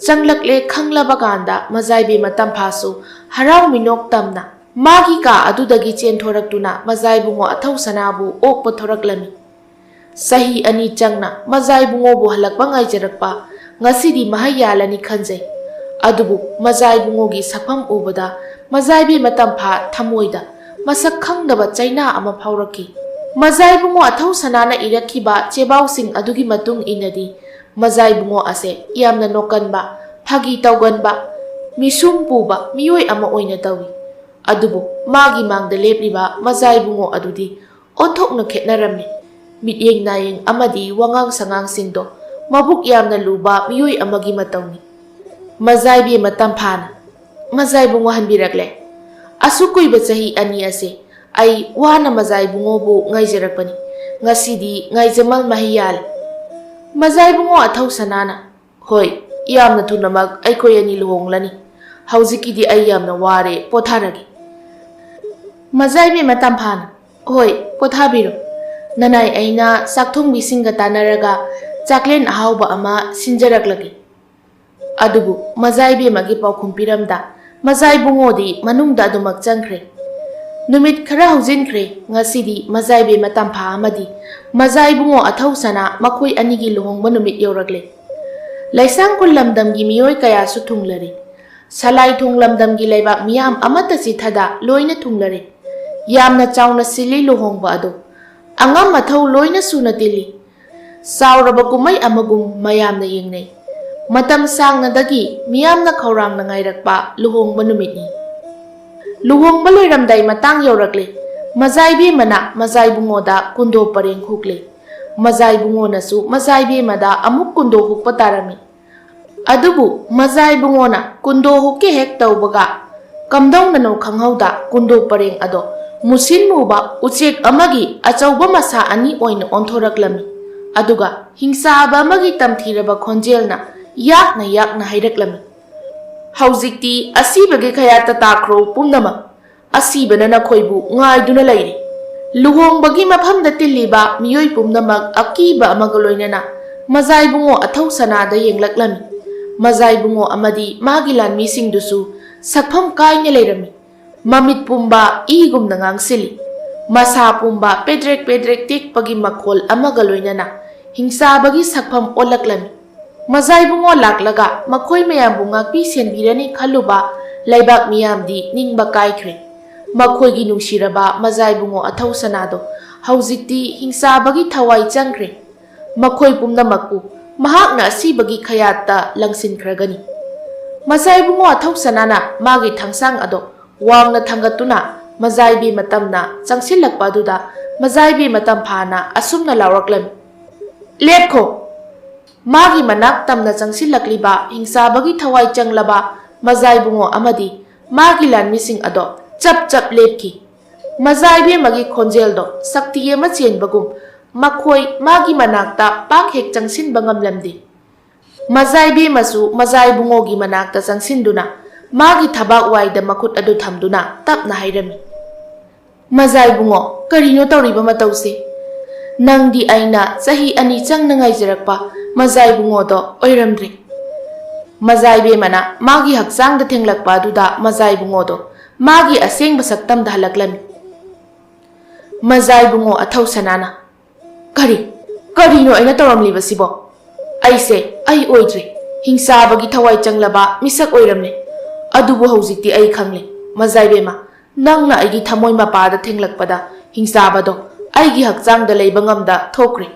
ꯆꯪꯂꯛꯂꯦ ꯈꯪꯂꯕ ꯀꯥꯟꯗ ꯃꯖꯥꯏꯕꯤ ꯃꯇꯝꯐꯥꯁꯨ ꯍꯔꯥꯎ ꯃꯤꯅꯣꯛ ꯇꯝꯅ ꯃꯥꯒꯤ ꯀꯥ ꯑꯗꯨꯗꯒꯤ ꯆꯦꯟꯊꯣꯔꯛꯇꯨꯅ ꯃꯖꯥꯏꯕꯨꯡꯉꯣ ꯑꯊꯧ ꯁꯅꯥꯕꯨ ꯑꯣꯛꯄ ꯊꯣꯔꯛꯂꯝꯃꯤ꯫ ꯆꯍꯤ ꯑꯅꯤ ꯆꯪꯅ ꯃꯖꯥꯏꯕꯨꯡꯉꯣꯕꯨ ꯍꯜꯂꯛꯄ ꯉꯥꯏꯖꯔꯛꯄ ꯉꯁꯤꯗꯤ ꯃꯍꯩ ꯌꯥꯜꯂꯅꯤ ꯈꯟꯖꯩ꯫ ꯑꯗꯨꯕꯨ ꯃꯖꯥꯏꯕꯨꯡꯉꯣꯒꯤ ꯁꯛꯐꯝ ꯎꯕꯗ ꯃꯖꯥꯏꯕꯤ ꯃꯇꯝꯐꯥ ꯊꯃꯣꯏꯗ ꯃꯁꯛ ꯈꯪꯗꯕ ꯆꯩꯅꯥ ꯑꯃ ꯐꯥꯎꯔꯛꯈꯤ꯫ ꯃꯖꯥꯏꯕꯨꯡꯉꯣ ꯑꯊꯧ ꯁꯅꯥꯅ ꯏꯔꯛꯈꯤꯕ ꯆꯦꯕꯥꯎꯁꯤꯡ ꯑꯗꯨꯒꯤ ꯃꯇꯨꯡ ꯏꯟꯅꯗꯤ ꯃꯖꯥꯏꯕꯨꯡꯉꯣ ꯑꯁꯦ ꯌꯥꯝꯅ ꯅꯣꯛꯀꯟꯕ, ꯐꯥꯒꯤ ꯇꯧꯒꯟꯕ, ꯃꯤꯁꯨꯝ ꯄꯨꯕ ꯃꯤꯑꯣꯏ ꯑꯃ ꯑꯣꯏꯅ ꯇꯧꯏ꯫ ꯑꯗꯨꯕꯨ ꯃꯥꯒꯤ ꯃꯥꯡꯗ ꯂꯦꯞꯂꯤꯕ ꯃꯖꯥꯏꯕꯨꯡꯉꯣ ꯑꯗꯨꯗꯤ ꯑꯣꯟꯊꯣꯛꯅ ꯈꯦꯠꯅꯔꯝꯃꯤ꯫ ꯃꯤꯠꯌꯦꯡ ꯅꯥꯌꯦꯡ ꯑꯃꯗꯤ ꯋꯥꯉꯥꯡ ꯁꯉꯥꯡꯁꯤꯡꯗꯣ ꯃꯕꯨꯛ ꯌꯥꯝꯅ ꯂꯨꯕ ꯃꯤꯑꯣꯏ ꯑꯃꯒꯤ ꯃꯇꯧꯅꯤ꯫ ꯃꯖꯥꯏꯕꯤ ꯃꯇꯝꯐꯥꯅ ꯃꯖꯥꯏꯕꯨꯡꯉꯣ ꯍꯟꯕꯤꯔꯛꯂꯦ꯫ ꯑꯁꯨꯛ ꯀꯨꯏꯕ ꯆꯍꯤ ꯑꯅꯤ ꯑꯁꯦ ꯑꯩ ꯋꯥꯅ ꯃꯖꯥꯏꯕꯨꯡꯉꯣꯕꯨ ꯉꯥꯏꯖꯔꯛꯄꯅꯤ꯫ ꯉꯁꯤꯗꯤ ꯉꯥꯏꯖꯃꯜ ꯃꯍꯩ ꯌꯥꯜꯂꯦ꯫ ꯃꯖꯥꯏꯕꯨꯡꯉꯣ ꯑꯊꯧ ꯁꯅꯥꯅ, "ꯍꯣꯏ, ꯌꯥꯝꯅ ꯊꯨꯅꯃꯛ ꯑꯩꯈꯣꯏ ꯑꯅꯤ ꯂꯨꯍꯣꯡꯂꯅꯤ꯫ ꯍꯧꯖꯤꯛꯀꯤꯗꯤ ꯑꯩ ꯌꯥꯝꯅ ꯋꯥꯔꯦ, ꯄꯣꯊꯥꯔꯒꯦ꯫" ꯃꯖꯥꯏꯕꯤ ꯃꯇꯝꯐꯥꯅ, "ꯍꯣꯏ, ꯄꯣꯊꯥꯕꯤꯔꯣ꯫ ꯅꯅꯥꯏ ꯑꯩꯅ ꯆꯥꯛꯊꯣꯡꯕꯤꯁꯤꯡꯒ ꯇꯥꯟꯅꯔꯒ ꯆꯥꯛꯂꯦꯟ ꯑꯍꯥꯎꯕ ꯑꯃ ꯁꯤꯟꯖꯔꯛꯂꯒꯦ꯫" ꯑꯗꯨꯕꯨ ꯃꯖꯥꯏꯕꯦꯝꯃꯒꯤ ꯄꯥꯎꯈꯨꯝ ꯄꯤꯔꯝꯗ ꯃꯖꯥꯏꯕꯨꯡꯉꯣꯗꯤ ꯃꯅꯨꯡꯗ ꯑꯗꯨꯃꯛ ꯆꯪꯈ꯭ꯔꯦ꯫ ꯅꯨꯃꯤꯠ ꯈꯔ ꯍꯧꯖꯤꯟꯈ꯭ꯔꯦ꯫ ꯉꯁꯤꯗꯤ ꯃꯖꯥꯏꯕꯦꯝꯃ ꯇꯝꯐꯥ ꯑꯃꯗꯤ ꯃꯖꯥꯏꯕꯨꯡꯉꯣ ꯑꯊꯧ ꯁꯅꯥ ꯃꯈꯣꯏ ꯑꯅꯤꯒꯤ ꯂꯨꯍꯣꯡꯕ ꯅꯨꯃꯤꯠ ꯌꯧꯔꯛꯂꯦ꯫ ꯂꯩꯁꯥꯡ ꯈꯨꯜ ꯂꯝꯗꯝꯒꯤ ꯃꯤꯑꯣꯏ ꯀꯌꯥꯁꯨ ꯊꯨꯡꯂꯔꯦ꯫ ꯁꯂꯥꯏ ꯊꯣꯡ ꯂꯝꯗꯝꯒꯤ ꯂꯩꯕꯥꯛ ꯃꯤꯌꯥꯝ ꯑꯃꯠꯇ ꯆꯤꯊꯗ ꯂꯣꯏꯅ ꯊꯨꯡꯂꯔꯦ꯫ ꯌꯥꯝꯅ ꯆꯥꯎꯅ ꯁꯤꯜꯂꯤ ꯂꯨꯍꯣꯡꯕ ꯑꯗꯨ꯫ ꯑꯉꯝ ꯑꯊꯧ ꯂꯣꯏꯅ ꯁꯨꯅ ꯇꯤꯜꯂꯤ꯫ ꯆꯥꯎꯔꯕ ꯀꯨꯝꯍꯩ ꯑꯃꯒꯨꯝ ꯃꯌꯥꯝꯅ ꯌꯦꯡꯅꯩ꯫ ꯃꯇꯝ ꯁꯥꯡꯅꯗꯒꯤ ꯃꯤꯌꯥꯝꯅ ꯈꯧꯔꯥꯡꯅ ꯉꯥꯏꯔꯛꯄ ꯂꯨꯍꯣꯡꯕ ꯅꯨꯃꯤꯠꯅꯤ꯫ ꯂꯨꯍꯣꯡꯕ ꯂꯣꯏꯔꯝꯗꯥꯏ ꯃꯇꯥꯡ ꯌꯧꯔꯛꯂꯦ꯫ ꯃꯖꯥꯏꯕꯦꯝꯃꯅ ꯃꯖꯥꯏꯕꯨꯡꯉꯣꯗ ꯀꯨꯟꯗꯣ ꯄꯔꯦꯡ ꯍꯨꯛꯂꯦ꯫ ꯃꯖꯥꯏꯕꯨꯡꯉꯣꯅꯁꯨ ꯃꯖꯥꯏꯕꯦꯝꯃꯗ ꯑꯃꯨꯛ ꯀꯨꯟꯗꯣ ꯍꯨꯛꯄ ꯇꯥꯔꯝꯃꯤ꯫ ꯑꯗꯨꯕꯨ ꯃꯖꯥꯏꯕꯨꯡꯉꯣꯅ ꯀꯨꯟꯗꯣ ꯍꯨꯛꯀꯦ ꯍꯦꯛ ꯇꯧꯕꯒ, ꯀꯝꯗꯧꯅꯅꯣ ꯈꯪꯍꯧꯗ ꯀꯨꯟꯗꯣ ꯄꯔꯦꯡ ꯑꯗꯣ ꯃꯨꯁꯤꯟ ꯃꯨꯕ ꯎꯆꯦꯛ ꯑꯃꯒꯤ ꯑꯆꯧꯕ ꯃꯁꯥ ꯑꯅꯤ ꯑꯣꯏꯅ ꯑꯣꯟꯊꯣꯔꯛꯂꯝꯃꯤ꯫ ꯑꯗꯨꯒ ꯍꯤꯡꯆꯥꯕ ꯑꯃꯒꯤ ꯇꯝꯊꯤꯔꯕ ꯈꯣꯟꯖꯦꯜꯅ ꯌꯥꯛꯅ ꯌꯥꯛꯅ ꯍꯥꯏꯔꯛꯂꯝꯃꯤ, "ꯍꯧꯖꯤꯛꯇꯤ ꯑꯁꯤꯕꯒꯤ ꯈꯌꯥꯠꯇ ꯇꯥꯈ꯭ꯔꯣ ꯄꯨꯝꯅꯃꯛ꯫ ꯑꯁꯤꯕꯅ ꯅꯈꯣꯏꯕꯨ ꯉꯥꯏꯗꯨꯅ ꯂꯩꯔꯤ꯫" ꯂꯨꯍꯣꯡꯕꯒꯤ ꯃꯐꯝꯗ ꯇꯤꯜꯂꯤꯕ ꯃꯤꯑꯣꯏ ꯄꯨꯝꯅꯃꯛ ꯑꯀꯤꯕ ꯑꯃꯒ ꯂꯣꯏꯅꯅ ꯃꯖꯥꯏꯕꯨꯡꯉꯣ ꯑꯊꯧ ꯁꯅꯥꯗ ꯌꯦꯡꯂꯛꯂꯝꯃꯤ꯫ ꯃꯖꯥꯏꯕꯨꯡꯉꯣ ꯑꯃꯗꯤ ꯃꯥꯒꯤ ꯂꯥꯟꯃꯤꯁꯤꯡꯗꯨꯁꯨ ꯁꯛꯐꯝ ꯀꯥꯏꯅ ꯂꯩꯔꯝꯃꯤ꯫ ꯃꯃꯤꯠ ꯄꯨꯝꯕ ꯏꯒꯨꯝꯅ ꯉꯥꯡꯁꯤꯜꯂꯤ꯫ ꯃꯁꯥ ꯄꯨꯝꯕ ꯄꯦꯗ꯭ꯔꯦꯛ ꯄꯦꯗ꯭ꯔꯦꯛ ꯇꯦꯛꯄꯒꯤ ꯃꯈꯣꯜ ꯑꯃꯒ ꯂꯣꯏꯅꯅ ꯍꯤꯡꯆꯥꯕꯒꯤ ꯁꯛꯐꯝ ꯑꯣꯜꯂꯛꯂꯝꯃꯤ꯫ ꯃꯖꯥꯏꯕꯨꯡꯉꯣ ꯂꯥꯛꯂꯒ ꯃꯈꯣꯏ ꯃꯌꯥꯝꯕꯨ ꯉꯥꯛꯄꯤ ꯁꯦꯟꯕꯤꯔꯅꯤ ꯈꯜꯂꯨꯕ ꯂꯩꯕꯥꯛ ꯃꯤꯌꯥꯝꯗꯤ ꯅꯤꯡꯕ ꯀꯥꯏꯈ꯭ꯔꯦ꯫ ꯃꯈꯣꯏꯒꯤ ꯅꯨꯡꯁꯤꯔꯕ ꯃꯖꯥꯏꯕꯨꯡꯉꯣ ꯑꯊꯧ ꯁꯅꯥꯗꯣ ꯍꯧꯖꯤꯛꯇꯤ ꯍꯤꯡꯆꯥꯕꯒꯤ ꯊꯋꯥꯏ ꯆꯪꯈ꯭ꯔꯦ꯫ ꯃꯈꯣꯏ ꯄꯨꯝꯅꯃꯛꯄꯨ ꯃꯍꯥꯛꯅ ꯑꯁꯤꯕꯒꯤ ꯈꯌꯥꯠꯇ ꯂꯪꯁꯤꯟꯈ꯭ꯔꯒꯅꯤ꯫ ꯃꯖꯥꯏꯕꯨꯡꯉꯣ ꯑꯊꯧ ꯁꯅꯥꯅ ꯃꯥꯒꯤ ꯊꯥꯡꯁꯥꯡ ꯑꯗꯣ ꯋꯥꯡꯅ ꯊꯥꯡꯒꯠꯇꯨꯅ ꯃꯖꯥꯏꯕꯤ ꯃꯇꯝꯅ ꯆꯪꯁꯤꯜꯂꯛꯄ ꯑꯗꯨꯗ ꯃꯖꯥꯏꯕꯤ ꯃꯇꯝ ꯐꯥꯅ ꯑꯁꯨꯝꯅ ꯂꯥꯎꯔꯛꯂꯝꯃꯤ, "ꯂꯦꯞꯈꯣ!" ꯃꯥꯒꯤ ꯃꯅꯥꯛ ꯇꯝꯅ ꯆꯪꯁꯤꯜꯂꯛꯂꯤꯕ ꯍꯤꯡꯆꯥꯕꯒꯤ ꯊꯋꯥꯏ ꯆꯪꯂꯕ ꯃꯖꯥꯏꯕꯨꯡꯉꯣ ꯑꯃꯗꯤ ꯃꯥꯒꯤ ꯂꯥꯟꯃꯤꯁꯤꯡ ꯑꯗꯣ ꯆꯞ ꯆꯞ ꯂꯦꯞꯈꯤ꯫ ꯃꯖꯥꯏꯕꯦꯝꯃꯒꯤ ꯈꯣꯟꯖꯦꯜꯗꯣ ꯁꯛꯇꯤ ꯑꯃ ꯆꯦꯟꯕꯒꯨꯝ ꯃꯈꯣꯏ ꯃꯥꯒꯤ ꯃꯅꯥꯛꯇ ꯄꯥꯛ ꯍꯦꯛ ꯆꯪꯁꯤꯟꯕ ꯉꯝꯂꯝꯗꯦ꯫ ꯃꯖꯥꯏꯕꯦꯝꯃꯁꯨ ꯃꯖꯥꯏꯕꯨꯡꯉꯣꯒꯤ ꯃꯅꯥꯛꯇ ꯆꯪꯁꯤꯟꯗꯨꯅ ꯃꯥꯒꯤ ꯊꯕꯥꯛ ꯋꯥꯏꯗ ꯃꯈꯨꯠ ꯑꯗꯨ ꯊꯝꯗꯨꯅ ꯇꯞꯅ ꯍꯥꯏꯔꯝꯃꯤ, "ꯃꯖꯥꯏꯕꯨꯡꯉꯣ, ꯀꯔꯤꯅꯣ ꯇꯧꯔꯤꯕ ꯃꯇꯧꯁꯦ? ꯅꯪꯗꯤ ꯑꯩꯅ ꯆꯍꯤ ꯑꯅꯤ ꯆꯪꯅ ꯉꯥꯏꯖꯔꯛꯄ ꯃꯖꯥꯏꯕꯨꯡꯉꯣꯗꯣ ꯑꯣꯏꯔꯝꯗ꯭ꯔꯦ꯫" ꯃꯖꯥꯏꯕꯦꯝꯃꯅ ꯃꯥꯒꯤ ꯍꯛꯆꯥꯡꯗ ꯊꯦꯡꯂꯛꯄ ꯑꯗꯨꯗ ꯃꯖꯥꯏꯕꯨꯡꯉꯣꯗꯣ ꯃꯥꯒꯤ ꯑꯁꯦꯡꯕ ꯁꯛꯇꯝꯗ ꯍꯜꯂꯛꯂꯝꯃꯤ꯫ ꯃꯖꯥꯏꯕꯨꯡꯉꯣ ꯑꯊꯧ ꯁꯅꯥꯅ, "ꯀꯔꯤ, ꯀꯔꯤꯅꯣ ꯑꯩꯅ ꯇꯧꯔꯝꯂꯤꯕꯁꯤꯕꯣ? ꯑꯩꯁꯦ ꯑꯩ ꯑꯣꯏꯗ꯭ꯔꯦ, ꯍꯤꯡꯆꯥꯕꯒꯤ ꯊꯋꯥꯏ ꯆꯪꯂꯕ ꯃꯤꯁꯛ ꯑꯣꯏꯔꯝꯂꯦ꯫ ꯑꯗꯨꯕꯨ ꯍꯧꯖꯤꯛꯇꯤ ꯑꯩ ꯈꯪꯂꯦ, ꯃꯖꯥꯏꯕꯦꯝꯃ, ꯅꯪꯅ ꯑꯩꯒꯤ ꯊꯃꯣꯏ ꯃꯄꯥꯗ ꯊꯦꯡꯂꯛꯄꯗ ꯍꯤꯡꯆꯥꯕꯗꯣ ꯑꯩꯒꯤ ꯍꯛꯆꯥꯡꯗ ꯂꯩꯕ ꯉꯝꯗ ꯊꯣꯛꯈ꯭ꯔꯦ꯫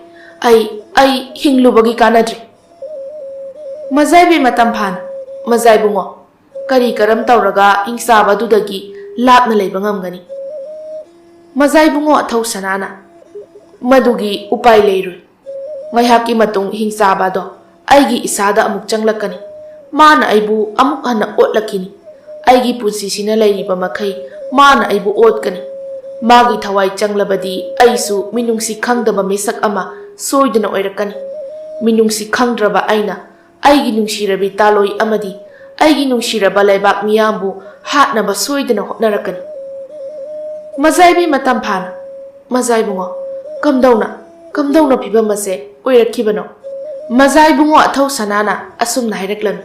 ꯑꯩ, ꯑꯩ ꯍꯤꯡꯂꯨꯕꯒꯤ ꯀꯥꯟꯅꯗ꯭ꯔꯦ꯫" ꯃꯖꯥꯏꯕꯦꯝꯃ ꯇꯝꯐꯥꯅ, "ꯃꯖꯥꯏꯕꯨꯡꯉꯣ, ꯀꯔꯤ ꯀꯔꯝ ꯇꯧꯔꯒ ꯍꯤꯡꯆꯥꯕꯗꯨꯗꯒꯤ ꯂꯥꯞꯅ ꯂꯩꯕ ꯉꯝꯒꯅꯤ?" ꯃꯖꯥꯏꯕꯨꯡꯉꯣ ꯑꯊꯧ ꯁꯅꯥꯅ, "ꯃꯗꯨꯒꯤ ꯎꯄꯥꯏ ꯂꯩꯔꯣꯏ꯫ ꯉꯥꯏꯍꯥꯛꯀꯤ ꯃꯇꯨꯡ ꯍꯤꯡꯆꯥꯕꯗꯣ ꯑꯩꯒꯤ ꯏꯁꯥꯗ ꯑꯃꯨꯛ ꯆꯪꯂꯛꯀꯅꯤ꯫ ꯃꯥꯅ ꯑꯩꯕꯨ ꯑꯃꯨꯛ ꯍꯟꯅ ꯑꯣꯠꯂꯛꯈꯤꯅꯤ꯫ ꯑꯩꯒꯤ ꯄꯨꯟꯁꯤꯁꯤꯅ ꯂꯩꯔꯤꯕ ꯃꯈꯩ ꯃꯥꯅ ꯑꯩꯕꯨ ꯑꯣꯠꯀꯅꯤ꯫ ꯃꯥꯒꯤ ꯊꯋꯥꯏ ꯆꯪꯂꯕꯗꯤ ꯑꯩꯁꯨ ꯃꯤꯅꯨꯡꯁꯤ ꯈꯪꯗꯕ ꯃꯤꯁꯛ ꯑꯃ ꯁꯣꯏꯗꯅ ꯑꯣꯏꯔꯛꯀꯅꯤ꯫ ꯃꯤꯅꯨꯡꯁꯤ ꯈꯪꯗ꯭ꯔꯕ ꯑꯩꯅ ꯑꯩꯒꯤ ꯅꯨꯡꯁꯤꯔꯕꯤ ꯇꯥꯂꯣꯏ ꯑꯃꯗꯤ ꯑꯩꯒꯤ ꯅꯨꯡꯁꯤꯔꯕ ꯂꯩꯕꯥꯛ ꯃꯤꯌꯥꯝꯕꯨ ꯍꯥꯠꯅꯕ ꯁꯣꯏꯗꯅ ꯍꯣꯠꯅꯔꯛꯀꯅꯤ꯫ ꯃꯖꯥꯏꯕꯤ ꯃꯇꯝ ꯐꯥꯅ, ꯃꯖꯥꯏꯕꯨꯡꯉꯣ, ꯀꯝꯗꯧꯅ, ꯀꯝꯗꯧꯅ ꯐꯤꯕꯝ ꯑꯁꯦ ꯑꯣꯏꯔꯛꯈꯤꯕꯅꯣ? ꯃꯖꯥꯏꯕꯨꯡꯉꯣ ꯑꯊꯧ ꯁꯅꯥꯅ ꯑꯁꯨꯝꯅ ꯍꯥꯏꯔꯛꯂꯝꯃꯤ꯫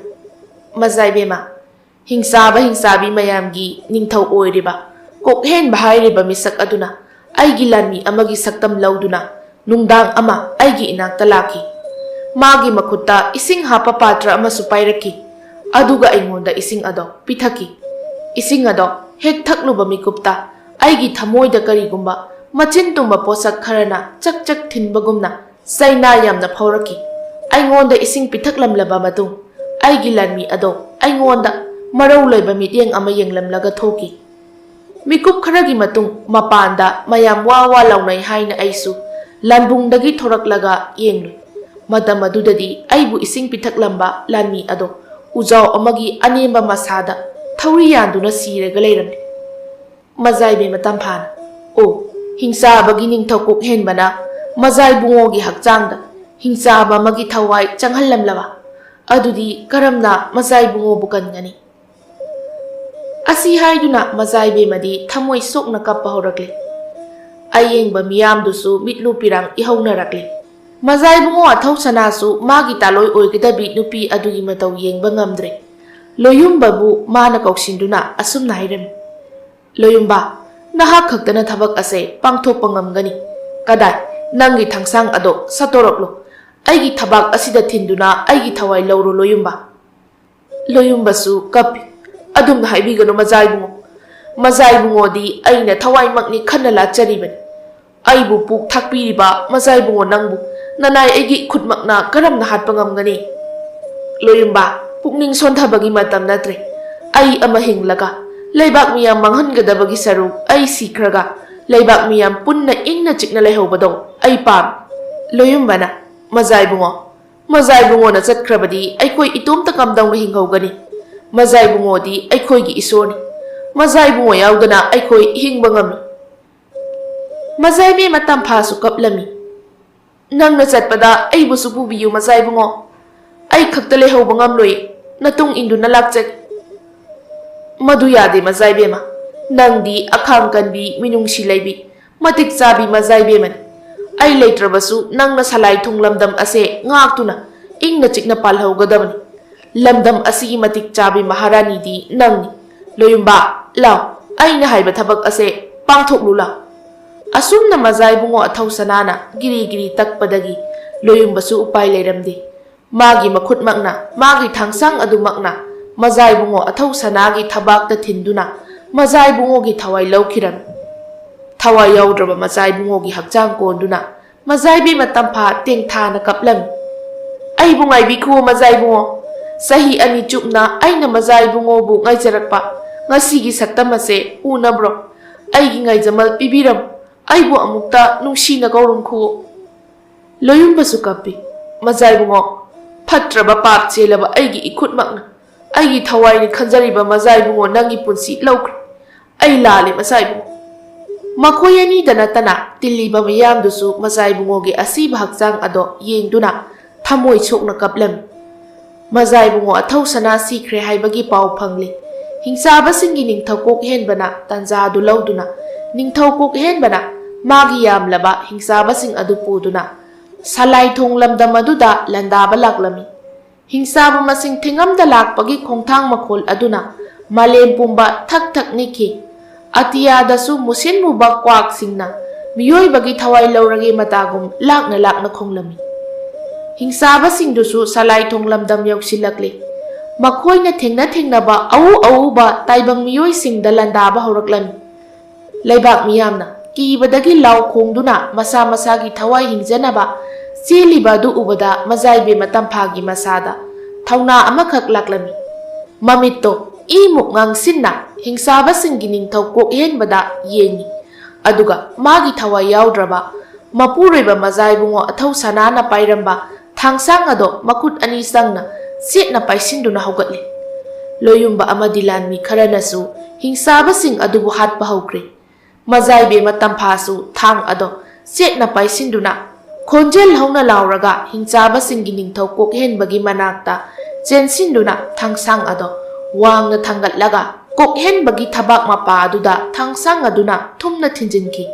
ꯃꯖꯥꯏꯕꯦꯝꯃ, ꯍꯤꯡꯆꯥꯕ ꯍꯤꯡꯆꯥꯕꯤ ꯃꯌꯥꯝꯒꯤ ꯅꯤꯡꯊꯧ ꯑꯣꯏꯔꯤꯕ ꯀꯣꯛꯍꯦꯟꯕ ꯍꯥꯏꯔꯤꯕ ꯃꯤꯁꯛ ꯑꯗꯨꯅ ꯑꯩꯒꯤ ꯂꯥꯟꯃꯤ ꯑꯃꯒꯤ ꯁꯛꯇꯝ ꯂꯧꯗꯨꯅ ꯅꯨꯡꯗꯥꯡ ꯑꯃ ꯑꯩꯒꯤ ꯏꯅꯥꯛꯇ ꯂꯥꯛꯈꯤ꯫ ꯃꯥꯒꯤ ꯃꯈꯨꯠꯇ ꯏꯁꯤꯡ ꯍꯥꯞꯄ ꯄꯥꯇ꯭ꯔ ꯑꯃꯁꯨ ꯄꯥꯏꯔꯛꯈꯤ, ꯑꯗꯨꯒ ꯑꯩꯉꯣꯟꯗ ꯏꯁꯤꯡ ꯑꯗꯣ ꯄꯤꯊꯛꯈꯤ꯫ ꯏꯁꯤꯡ ꯑꯗꯣ ꯍꯦꯛ ꯊꯛꯂꯨꯕ ꯃꯤꯀꯨꯞꯇ ꯑꯩꯒꯤ ꯊꯃꯣꯏꯗ ꯀꯔꯤꯒꯨꯝꯕ ꯃꯆꯤꯟ ꯇꯨꯝꯕ ꯄꯣꯠꯁꯛ ꯈꯔꯅ ꯆꯛ ꯆꯛ ꯊꯤꯟꯕꯒꯨꯝꯅ ꯆꯩꯅꯥ ꯌꯥꯝꯅ ꯐꯥꯎꯔꯛꯈꯤ꯫ ꯑꯩꯉꯣꯟꯗ ꯏꯁꯤꯡ ꯄꯤꯊꯛꯂꯝꯂꯕ ꯃꯇꯨꯡ, ꯑꯩꯒꯤ ꯂꯥꯟꯃꯤ ꯑꯗꯣ ꯑꯩꯉꯣꯟꯗ ꯃꯔꯧ ꯂꯩꯕ ꯃꯤꯠꯌꯦꯡ ꯑꯃ ꯌꯦꯡꯂꯝꯂꯒ ꯊꯣꯛꯈꯤ꯫ ꯃꯤꯀꯨꯞ ꯈꯔꯒꯤ ꯃꯇꯨꯡ ꯃꯄꯥꯟꯗ ꯃꯌꯥꯝ ꯋꯥ ꯋꯥ ꯂꯥꯎꯅꯩ ꯍꯥꯏꯅ ꯑꯩꯁꯨ ꯂꯥꯟꯕꯨꯡꯗꯒꯤ ꯊꯣꯔꯛꯂꯒ ꯌꯦꯡꯂꯨꯏ꯫ ꯃꯇꯝ ꯑꯗꯨꯗꯗꯤ ꯑꯩꯕꯨ ꯏꯁꯤꯡ ꯄꯤꯊꯛꯂꯝꯕ ꯂꯥꯟꯃꯤ ꯑꯗꯣ ꯎꯖꯥꯎ ꯑꯃꯒꯤ ꯑꯅꯦꯝꯕ ꯃꯁꯥꯗ ꯊꯧꯔꯤ ꯌꯥꯟꯗꯨꯅ ꯁꯤꯔꯒ ꯂꯩꯔꯝꯃꯤ꯫ ꯃꯖꯥꯏꯕꯤ ꯃꯇꯝ ꯐꯥꯅ, ꯑꯣ, ꯍꯤꯡꯆꯥꯕꯒꯤ ꯅꯤꯡꯊꯧ ꯀꯣꯛꯍꯦꯟꯕꯅ ꯃꯖꯥꯏꯕꯨꯡꯉꯣꯒꯤ ꯍꯛꯆꯥꯡꯗ ꯍꯤꯡꯆꯥꯕ ꯑꯃꯒꯤ ꯊꯋꯥꯏ ꯆꯪꯍꯜꯂꯝꯂꯕ? ꯑꯗꯨꯗꯤ ꯀꯔꯝꯅ ꯃꯖꯥꯏꯕꯨꯡꯉꯣꯕꯨ ꯀꯟꯒꯅꯤ? ꯑꯁꯤ ꯍꯥꯏꯗꯨꯅ ꯃꯖꯥꯏꯕꯦꯝꯃꯗꯤ ꯊꯃꯣꯏ ꯁꯣꯛꯅ ꯀꯞꯄ ꯍꯧꯔꯛꯂꯦ꯫ ꯑꯌꯦꯡꯕ ꯃꯤꯌꯥꯝꯗꯨꯁꯨ ꯃꯤꯠꯂꯨ ꯄꯤꯔꯥꯡ ꯏꯍꯧꯅꯔꯛꯂꯦ꯫ ꯃꯖꯥꯏꯕꯨꯡꯉꯣ ꯑꯊꯧ ꯁꯅꯥꯁꯨ ꯃꯥꯒꯤ ꯇꯥꯂꯣꯏ ꯑꯣꯏꯒꯗꯕꯤ ꯅꯨꯄꯤ ꯑꯗꯨꯒꯤ ꯃꯇꯧ ꯌꯦꯡꯕ ꯉꯝꯗ꯭ꯔꯦ꯫ ꯂꯣꯌꯨꯝꯕꯕꯨ ꯃꯥꯅ ꯀꯧꯁꯤꯟꯗꯨꯅ ꯑꯁꯨꯝꯅ ꯍꯥꯏꯔꯝꯃꯤ, "ꯂꯣꯌꯨꯝꯕ, ꯅꯍꯥꯛ ꯈꯛꯇꯅ ꯊꯕꯛ ꯑꯁꯦ ꯄꯥꯡꯊꯣꯛꯄ ꯉꯝꯒꯅꯤ꯫ ꯀꯗꯥꯏ, ꯅꯪꯒꯤ ꯊꯥꯡꯁꯥꯡ ꯑꯗꯣ ꯁꯠꯇꯣꯔꯛꯂꯣ꯫ ꯑꯩꯒꯤ ꯊꯕꯥꯛ ꯑꯁꯤꯗ ꯊꯤꯟꯗꯨꯅ ꯑꯩꯒꯤ ꯊꯋꯥꯏ ꯂꯧꯔꯣ ꯂꯣꯌꯨꯝꯕ꯫" ꯂꯣꯌꯨꯝꯕꯁꯨ ꯀꯞꯄꯤ꯫ "ꯑꯗꯨꯝꯅ ꯍꯥꯏꯕꯤꯒꯅꯨ ꯃꯖꯥꯏꯕꯨꯡꯉꯣ꯫ ꯃꯖꯥꯏꯕꯨꯡꯉꯣꯗꯤ ꯑꯩꯅ ꯊꯋꯥꯏꯃꯛꯅꯤ ꯈꯟꯅ ꯂꯥꯠꯆꯔꯤꯕꯅꯤ꯫ ꯑꯩꯕꯨ ꯄꯨꯛ ꯊꯥꯛꯄꯤꯔꯤꯕ ꯃꯖꯥꯏꯕꯨꯡꯉꯣ ꯅꯪꯕꯨ ꯅꯅꯥꯏ ꯑꯩꯒꯤ ꯈꯨꯠꯃꯛꯅ ꯀꯔꯝꯅ ꯍꯥꯠꯄ ꯉꯝꯒꯅꯤ? ꯂꯣꯌꯨꯝꯕ, ꯄꯨꯛꯅꯤꯡ ꯁꯣꯟꯊꯕꯒꯤ ꯃꯇꯝ ꯅꯠꯇ꯭ꯔꯦ꯫ ꯑꯩ ꯑꯃ ꯍꯤꯡꯂꯒ ꯂꯩꯕꯥꯛ ꯃꯤꯌꯥꯝ ꯃꯥꯡꯍꯟꯒꯗꯕꯒꯤ ꯁꯔꯨꯛ ꯑꯩ ꯁꯤꯈ꯭ꯔꯒ ꯂꯩꯕꯥꯛ ꯃꯤꯌꯥꯝ ꯄꯨꯟꯅ ꯏꯪꯅ ꯆꯤꯛꯅ ꯂꯩꯍꯧꯕꯗꯣ ꯑꯩ ꯄꯥꯝꯃꯤ꯫" ꯂꯣꯌꯨꯝꯕꯅ, "ꯃꯖꯥꯏꯕꯨꯡꯉꯣ, ꯃꯖꯥꯏꯕꯨꯡꯉꯣꯅ ꯆꯠꯈ꯭ꯔꯕꯗꯤ ꯑꯩꯈꯣꯏ ꯏꯇꯣꯝꯇ ꯀꯝꯗꯧꯅ ꯍꯤꯡꯍꯧꯒꯅꯤ? ꯃꯖꯥꯏꯕꯨꯡꯉꯣꯗꯤ ꯑꯩꯈꯣꯏꯒꯤ ꯏꯁꯣꯔꯅꯤ꯫ ꯃꯖꯥꯏꯕꯨꯡꯉꯣ ꯌꯥꯎꯗꯅ ꯑꯩꯈꯣꯏ ꯍꯤꯡꯕ ꯉꯝꯂꯣꯏ꯫ ꯃꯖꯥꯏꯕꯦꯝꯃ ꯇꯝꯐꯥꯁꯨ ꯀꯞꯂꯝꯃꯤ꯫ "ꯅꯪꯅ ꯆꯠꯄꯗ ꯑꯩꯕꯨꯁꯨ ꯄꯨꯕꯤꯌꯨ ꯃꯖꯥꯏꯕꯨꯡꯉꯣ꯫ ꯑꯩ ꯈꯛꯇ ꯂꯩꯍꯧꯕ ꯉꯝꯂꯣꯏ꯫ ꯅꯇꯨꯡ ꯏꯟꯗꯨꯅ ꯂꯥꯛꯆꯒꯦ꯫" "ꯃꯗꯨ ꯌꯥꯗꯦ ꯃꯖꯥꯏꯕꯦꯝꯃ꯫ ꯅꯪꯗꯤ ꯑꯈꯥꯡ ꯀꯟꯕꯤ, ꯃꯤꯅꯨꯡꯁꯤ ꯂꯩꯕꯤ, ꯃꯇꯤꯛ ꯆꯥꯕꯤ ꯃꯖꯥꯏꯕꯦꯝꯃꯅꯤ꯫ ꯑꯩ ꯂꯩꯇ꯭ꯔꯕꯁꯨ ꯅꯪꯅ ꯁꯂꯥꯏ ꯊꯣꯡ ꯂꯝꯗꯝ ꯑꯁꯦ ꯉꯥꯛꯇꯨꯅ ꯏꯪꯅ ꯆꯤꯛꯅ ꯄꯥꯜꯍꯧꯒꯗꯕꯅꯤ꯫ ꯂꯝꯗꯝ ꯑꯁꯤꯒꯤ ꯃꯇꯤꯛ ꯆꯥꯕꯤ ꯃꯍꯥꯔꯥꯅꯤꯗꯤ ꯅꯪꯅꯤ꯫ ꯂꯣꯌꯨꯝꯕ, ꯂꯥꯎ, ꯑꯩꯅ ꯍꯥꯏꯕ ꯊꯕꯛ ꯑꯁꯦ ꯄꯥꯡꯊꯣꯛꯂꯨ ꯂꯥꯎ꯫" ꯑꯁꯨꯝꯅ ꯃꯖꯥꯏꯕꯨꯡꯉꯣ ꯑꯊꯧ ꯁꯅꯥꯅ ꯒꯤꯔꯤ ꯒꯤꯔꯤ ꯇꯛꯄꯗꯒꯤ ꯂꯣꯌꯨꯝꯕꯁꯨ ꯎꯄꯥꯏ ꯂꯩꯔꯝꯗꯦ꯫ ꯃꯥꯒꯤ ꯃꯈꯨꯠꯃꯛꯅ, ꯃꯥꯒꯤ ꯊꯥꯡꯁꯥꯡ ꯑꯗꯨꯃꯛꯅ ꯃꯖꯥꯏꯕꯨꯡꯉꯣ ꯑꯊꯧ ꯁꯅꯥꯒꯤ ꯊꯕꯥꯛꯇ ꯊꯤꯟꯗꯨꯅ ꯃꯖꯥꯏꯕꯨꯡꯉꯣꯒꯤ ꯊꯋꯥꯏ ꯂꯧꯈꯤꯔꯝꯃꯤ꯫ ꯊꯋꯥꯏ ꯌꯥꯎꯗ꯭ꯔꯕ ꯃꯖꯥꯏꯕꯨꯡꯉꯣꯒꯤ ꯍꯛꯆꯥꯡ ꯀꯣꯟꯗꯨꯅ ꯃꯖꯥꯏꯕꯦꯝꯃ ꯇꯝꯐꯥ ꯇꯦꯡꯊꯥꯅ ꯀꯞꯂꯝꯃꯤ꯫ "ꯑꯩꯕꯨ ꯉꯥꯏꯕꯤꯈꯨꯋꯣ ꯃꯖꯥꯏꯕꯨꯡꯉꯣ꯫ ꯆꯍꯤ ꯑꯅꯤ ꯆꯨꯞꯅ ꯑꯩꯅ ꯃꯖꯥꯏꯕꯨꯡꯉꯣꯕꯨ ꯉꯥꯏꯖꯔꯛꯄ ꯉꯁꯤꯒꯤ ꯁꯛꯇꯝ ꯑꯁꯦ ꯎꯅꯕ꯭ꯔꯣ? ꯑꯩꯒꯤ ꯉꯥꯏꯖꯃꯜ ꯄꯤꯕꯤꯔꯝꯃꯨ꯫ ꯑꯩꯕꯨ ꯑꯃꯨꯛꯇ ꯅꯨꯡꯁꯤꯅ ꯀꯧꯔꯨꯝꯈꯨꯋꯣ꯫" ꯂꯣꯌꯨꯝꯕꯁꯨ ꯀꯞꯄꯤ꯫ "ꯃꯖꯥꯏꯕꯨꯡꯉꯣ, ꯐꯠꯇ꯭ꯔꯕ ꯄꯥꯞ ꯆꯦꯜꯂꯕ ꯑꯩꯒꯤ ꯏꯈꯨꯠꯃꯛꯅ ꯑꯩꯒꯤ ꯊꯋꯥꯏꯅꯤ ꯈꯟꯖꯔꯤꯕ ꯃꯖꯥꯏꯕꯨꯡꯉꯣ ꯅꯪꯒꯤ ꯄꯨꯟꯁꯤ ꯂꯧꯈ꯭ꯔꯦ꯫ ꯑꯩ ꯂꯥꯜꯂꯦ ꯃꯖꯥꯏꯕꯨꯡꯉꯣ꯫" ꯃꯈꯣꯏ ꯑꯅꯤꯗ ꯅꯠꯇꯅ ꯇꯤꯜꯂꯤꯕ ꯃꯤꯌꯥꯝꯗꯨꯁꯨ ꯃꯖꯥꯏꯕꯨꯡꯉꯣꯒꯤ ꯑꯁꯤꯕ ꯍꯛꯆꯥꯡ ꯑꯗꯣ ꯌꯦꯡꯗꯨꯅ ꯊꯃꯣꯏ ꯁꯣꯛꯅ ꯀꯞꯂꯝꯃꯤ꯫ ꯃꯖꯥꯏꯕꯨꯡꯉꯣ ꯑꯊꯧ ꯁꯅꯥ ꯁꯤꯈ꯭ꯔꯦ ꯍꯥꯏꯕꯒꯤ ꯄꯥꯎ ꯐꯪꯂꯦ꯫ ꯍꯤꯡꯆꯥꯕꯁꯤꯡꯒꯤ ꯅꯤꯡꯊꯧ ꯀꯣꯛ ꯍꯦꯟꯕꯅ ꯇꯥꯟꯖꯥꯗꯨ ꯂꯧꯗꯨꯅ ꯅꯤꯡꯊꯧ ꯀꯣꯛ ꯍꯦꯟꯕꯅ ꯃꯥꯒꯤ ꯌꯥꯝꯂꯕ ꯍꯤꯡꯆꯥꯕꯁꯤꯡ ꯑꯗꯨ ꯄꯨꯗꯨꯅ ꯁꯂꯥꯏ ꯊꯣꯡ ꯂꯝꯗꯝ ꯑꯗꯨꯗ ꯂꯥꯟꯗꯥꯕ ꯂꯥꯛꯂꯝꯃꯤ꯫ ꯍꯤꯡꯆꯥꯕ ꯃꯁꯤꯡ ꯊꯤꯉꯝꯗ ꯂꯥꯛꯄꯒꯤ ꯈꯣꯡꯊꯥꯡ ꯃꯈꯣꯜ ꯑꯗꯨꯅ ꯃꯥꯂꯦꯝ ꯄꯨꯝꯕ ꯊꯛ ꯊꯛ ꯅꯤꯛꯈꯤ꯫ ꯑꯇꯤꯌꯥꯗꯁꯨ ꯃꯨꯁꯤꯟ ꯃꯨꯕ ꯀ꯭ꯋꯥꯛꯁꯤꯡꯅ ꯃꯤꯑꯣꯏꯕꯒꯤ ꯊꯋꯥꯏ ꯂꯧꯔꯒꯦ ꯃꯇꯥꯒꯨꯝ ꯂꯥꯛꯅ ꯂꯥꯛꯅ ꯈꯣꯡꯂꯝꯃꯤ꯫ ꯍꯤꯡꯆꯥꯕꯁꯤꯡꯗꯨꯁꯨ ꯁꯂꯥꯏ ꯊꯣꯡ ꯂꯝꯗꯝ ꯌꯧꯁꯤꯜꯂꯛꯂꯦ꯫ ꯃꯈꯣꯏꯅ ꯊꯦꯡꯅ ꯊꯦꯡꯅꯕ ꯑꯎ ꯑꯎꯕ ꯇꯥꯏꯕꯪ ꯃꯤꯑꯣꯏꯁꯤꯡꯗ ꯂꯥꯟꯗꯥꯕ ꯍꯧꯔꯛꯂꯝꯃꯤ꯫ ꯂꯩꯕꯥꯛ ꯃꯤꯌꯥꯝꯅ ꯀꯤꯕꯗꯒꯤ ꯂꯥꯎ ꯈꯣꯡꯗꯨꯅ ꯃꯁꯥ ꯃꯁꯥꯒꯤ ꯊꯋꯥꯏ ꯍꯤꯡꯖꯅꯕ ꯆꯦꯜꯂꯤꯕ ꯑꯗꯨ ꯎꯕꯗ ꯃꯖꯥꯏꯕꯦꯝꯃ ꯇꯝꯐꯥꯒꯤ ꯃꯁꯥꯗ ꯊꯧꯅꯥ ꯑꯃꯈꯛ ꯂꯥꯛꯂꯝꯃꯤ꯫ ꯃꯃꯤꯠꯇꯣ ꯏꯃꯨꯛ ꯉꯥꯡꯁꯤꯟꯅ ꯍꯤꯡꯆꯥꯕꯁꯤꯡꯒꯤ ꯅꯤꯡꯊꯧ ꯀꯣꯛꯍꯦꯟꯕꯗ ꯌꯦꯡꯉꯤ꯫ ꯑꯗꯨꯒ ꯃꯥꯒꯤ ꯊꯋꯥꯏ ꯌꯥꯎꯗ꯭ꯔꯕ ꯃꯄꯨꯔꯣꯏꯕ ꯃꯖꯥꯏꯕꯨꯡꯉꯣ ꯑꯊꯧ ꯁꯅꯥꯅ ꯄꯥꯏꯔꯝꯕ ꯊꯥꯡꯁꯥꯡ ꯑꯗꯣ ꯃꯈꯨꯠ ꯑꯅꯤ ꯆꯪꯅ ꯆꯦꯠꯅ ꯄꯥꯏꯁꯤꯟꯗꯨꯅ ꯍꯧꯒꯠꯂꯤ꯫ ꯂꯣꯌꯨꯝꯕ ꯑꯃꯗꯤ ꯂꯥꯟꯃꯤ ꯈꯔꯅꯁꯨ ꯍꯤꯡꯆꯥꯕꯁꯤꯡ ꯑꯗꯨꯕꯨ ꯍꯥꯠꯄ ꯍꯧꯈ꯭ꯔꯦ꯫ ꯃꯖꯥꯏꯕꯦꯝꯃ ꯇꯝꯐꯥꯁꯨ ꯊꯥꯡ ꯑꯗꯣ ꯆꯦꯠꯅ ꯄꯥꯏꯁꯤꯟꯗꯨꯅ ꯈꯣꯟꯖꯦꯜ ꯍꯧꯅ ꯂꯥꯎꯔꯒ ꯍꯤꯡꯆꯥꯕꯁꯤꯡꯒꯤ ꯅꯤꯡꯊꯧ ꯀꯣꯛꯍꯦꯟꯕꯒꯤ ꯃꯅꯥꯛꯇ ꯆꯦꯟꯁꯤꯟꯗꯨꯅ ꯊꯥꯡꯁꯥꯡ ꯑꯗꯣ ꯋꯥꯡꯅ ꯊꯥꯡꯒꯠꯂꯒ ꯀꯣꯛꯍꯦꯟꯕꯒꯤ ꯊꯕꯥꯛ ꯃꯄꯥ ꯑꯗꯨꯗ ꯊꯥꯡꯁꯥꯡ ꯑꯗꯨꯅ ꯊꯨꯝꯅ ꯊꯤꯟꯖꯤꯟꯈꯤ꯫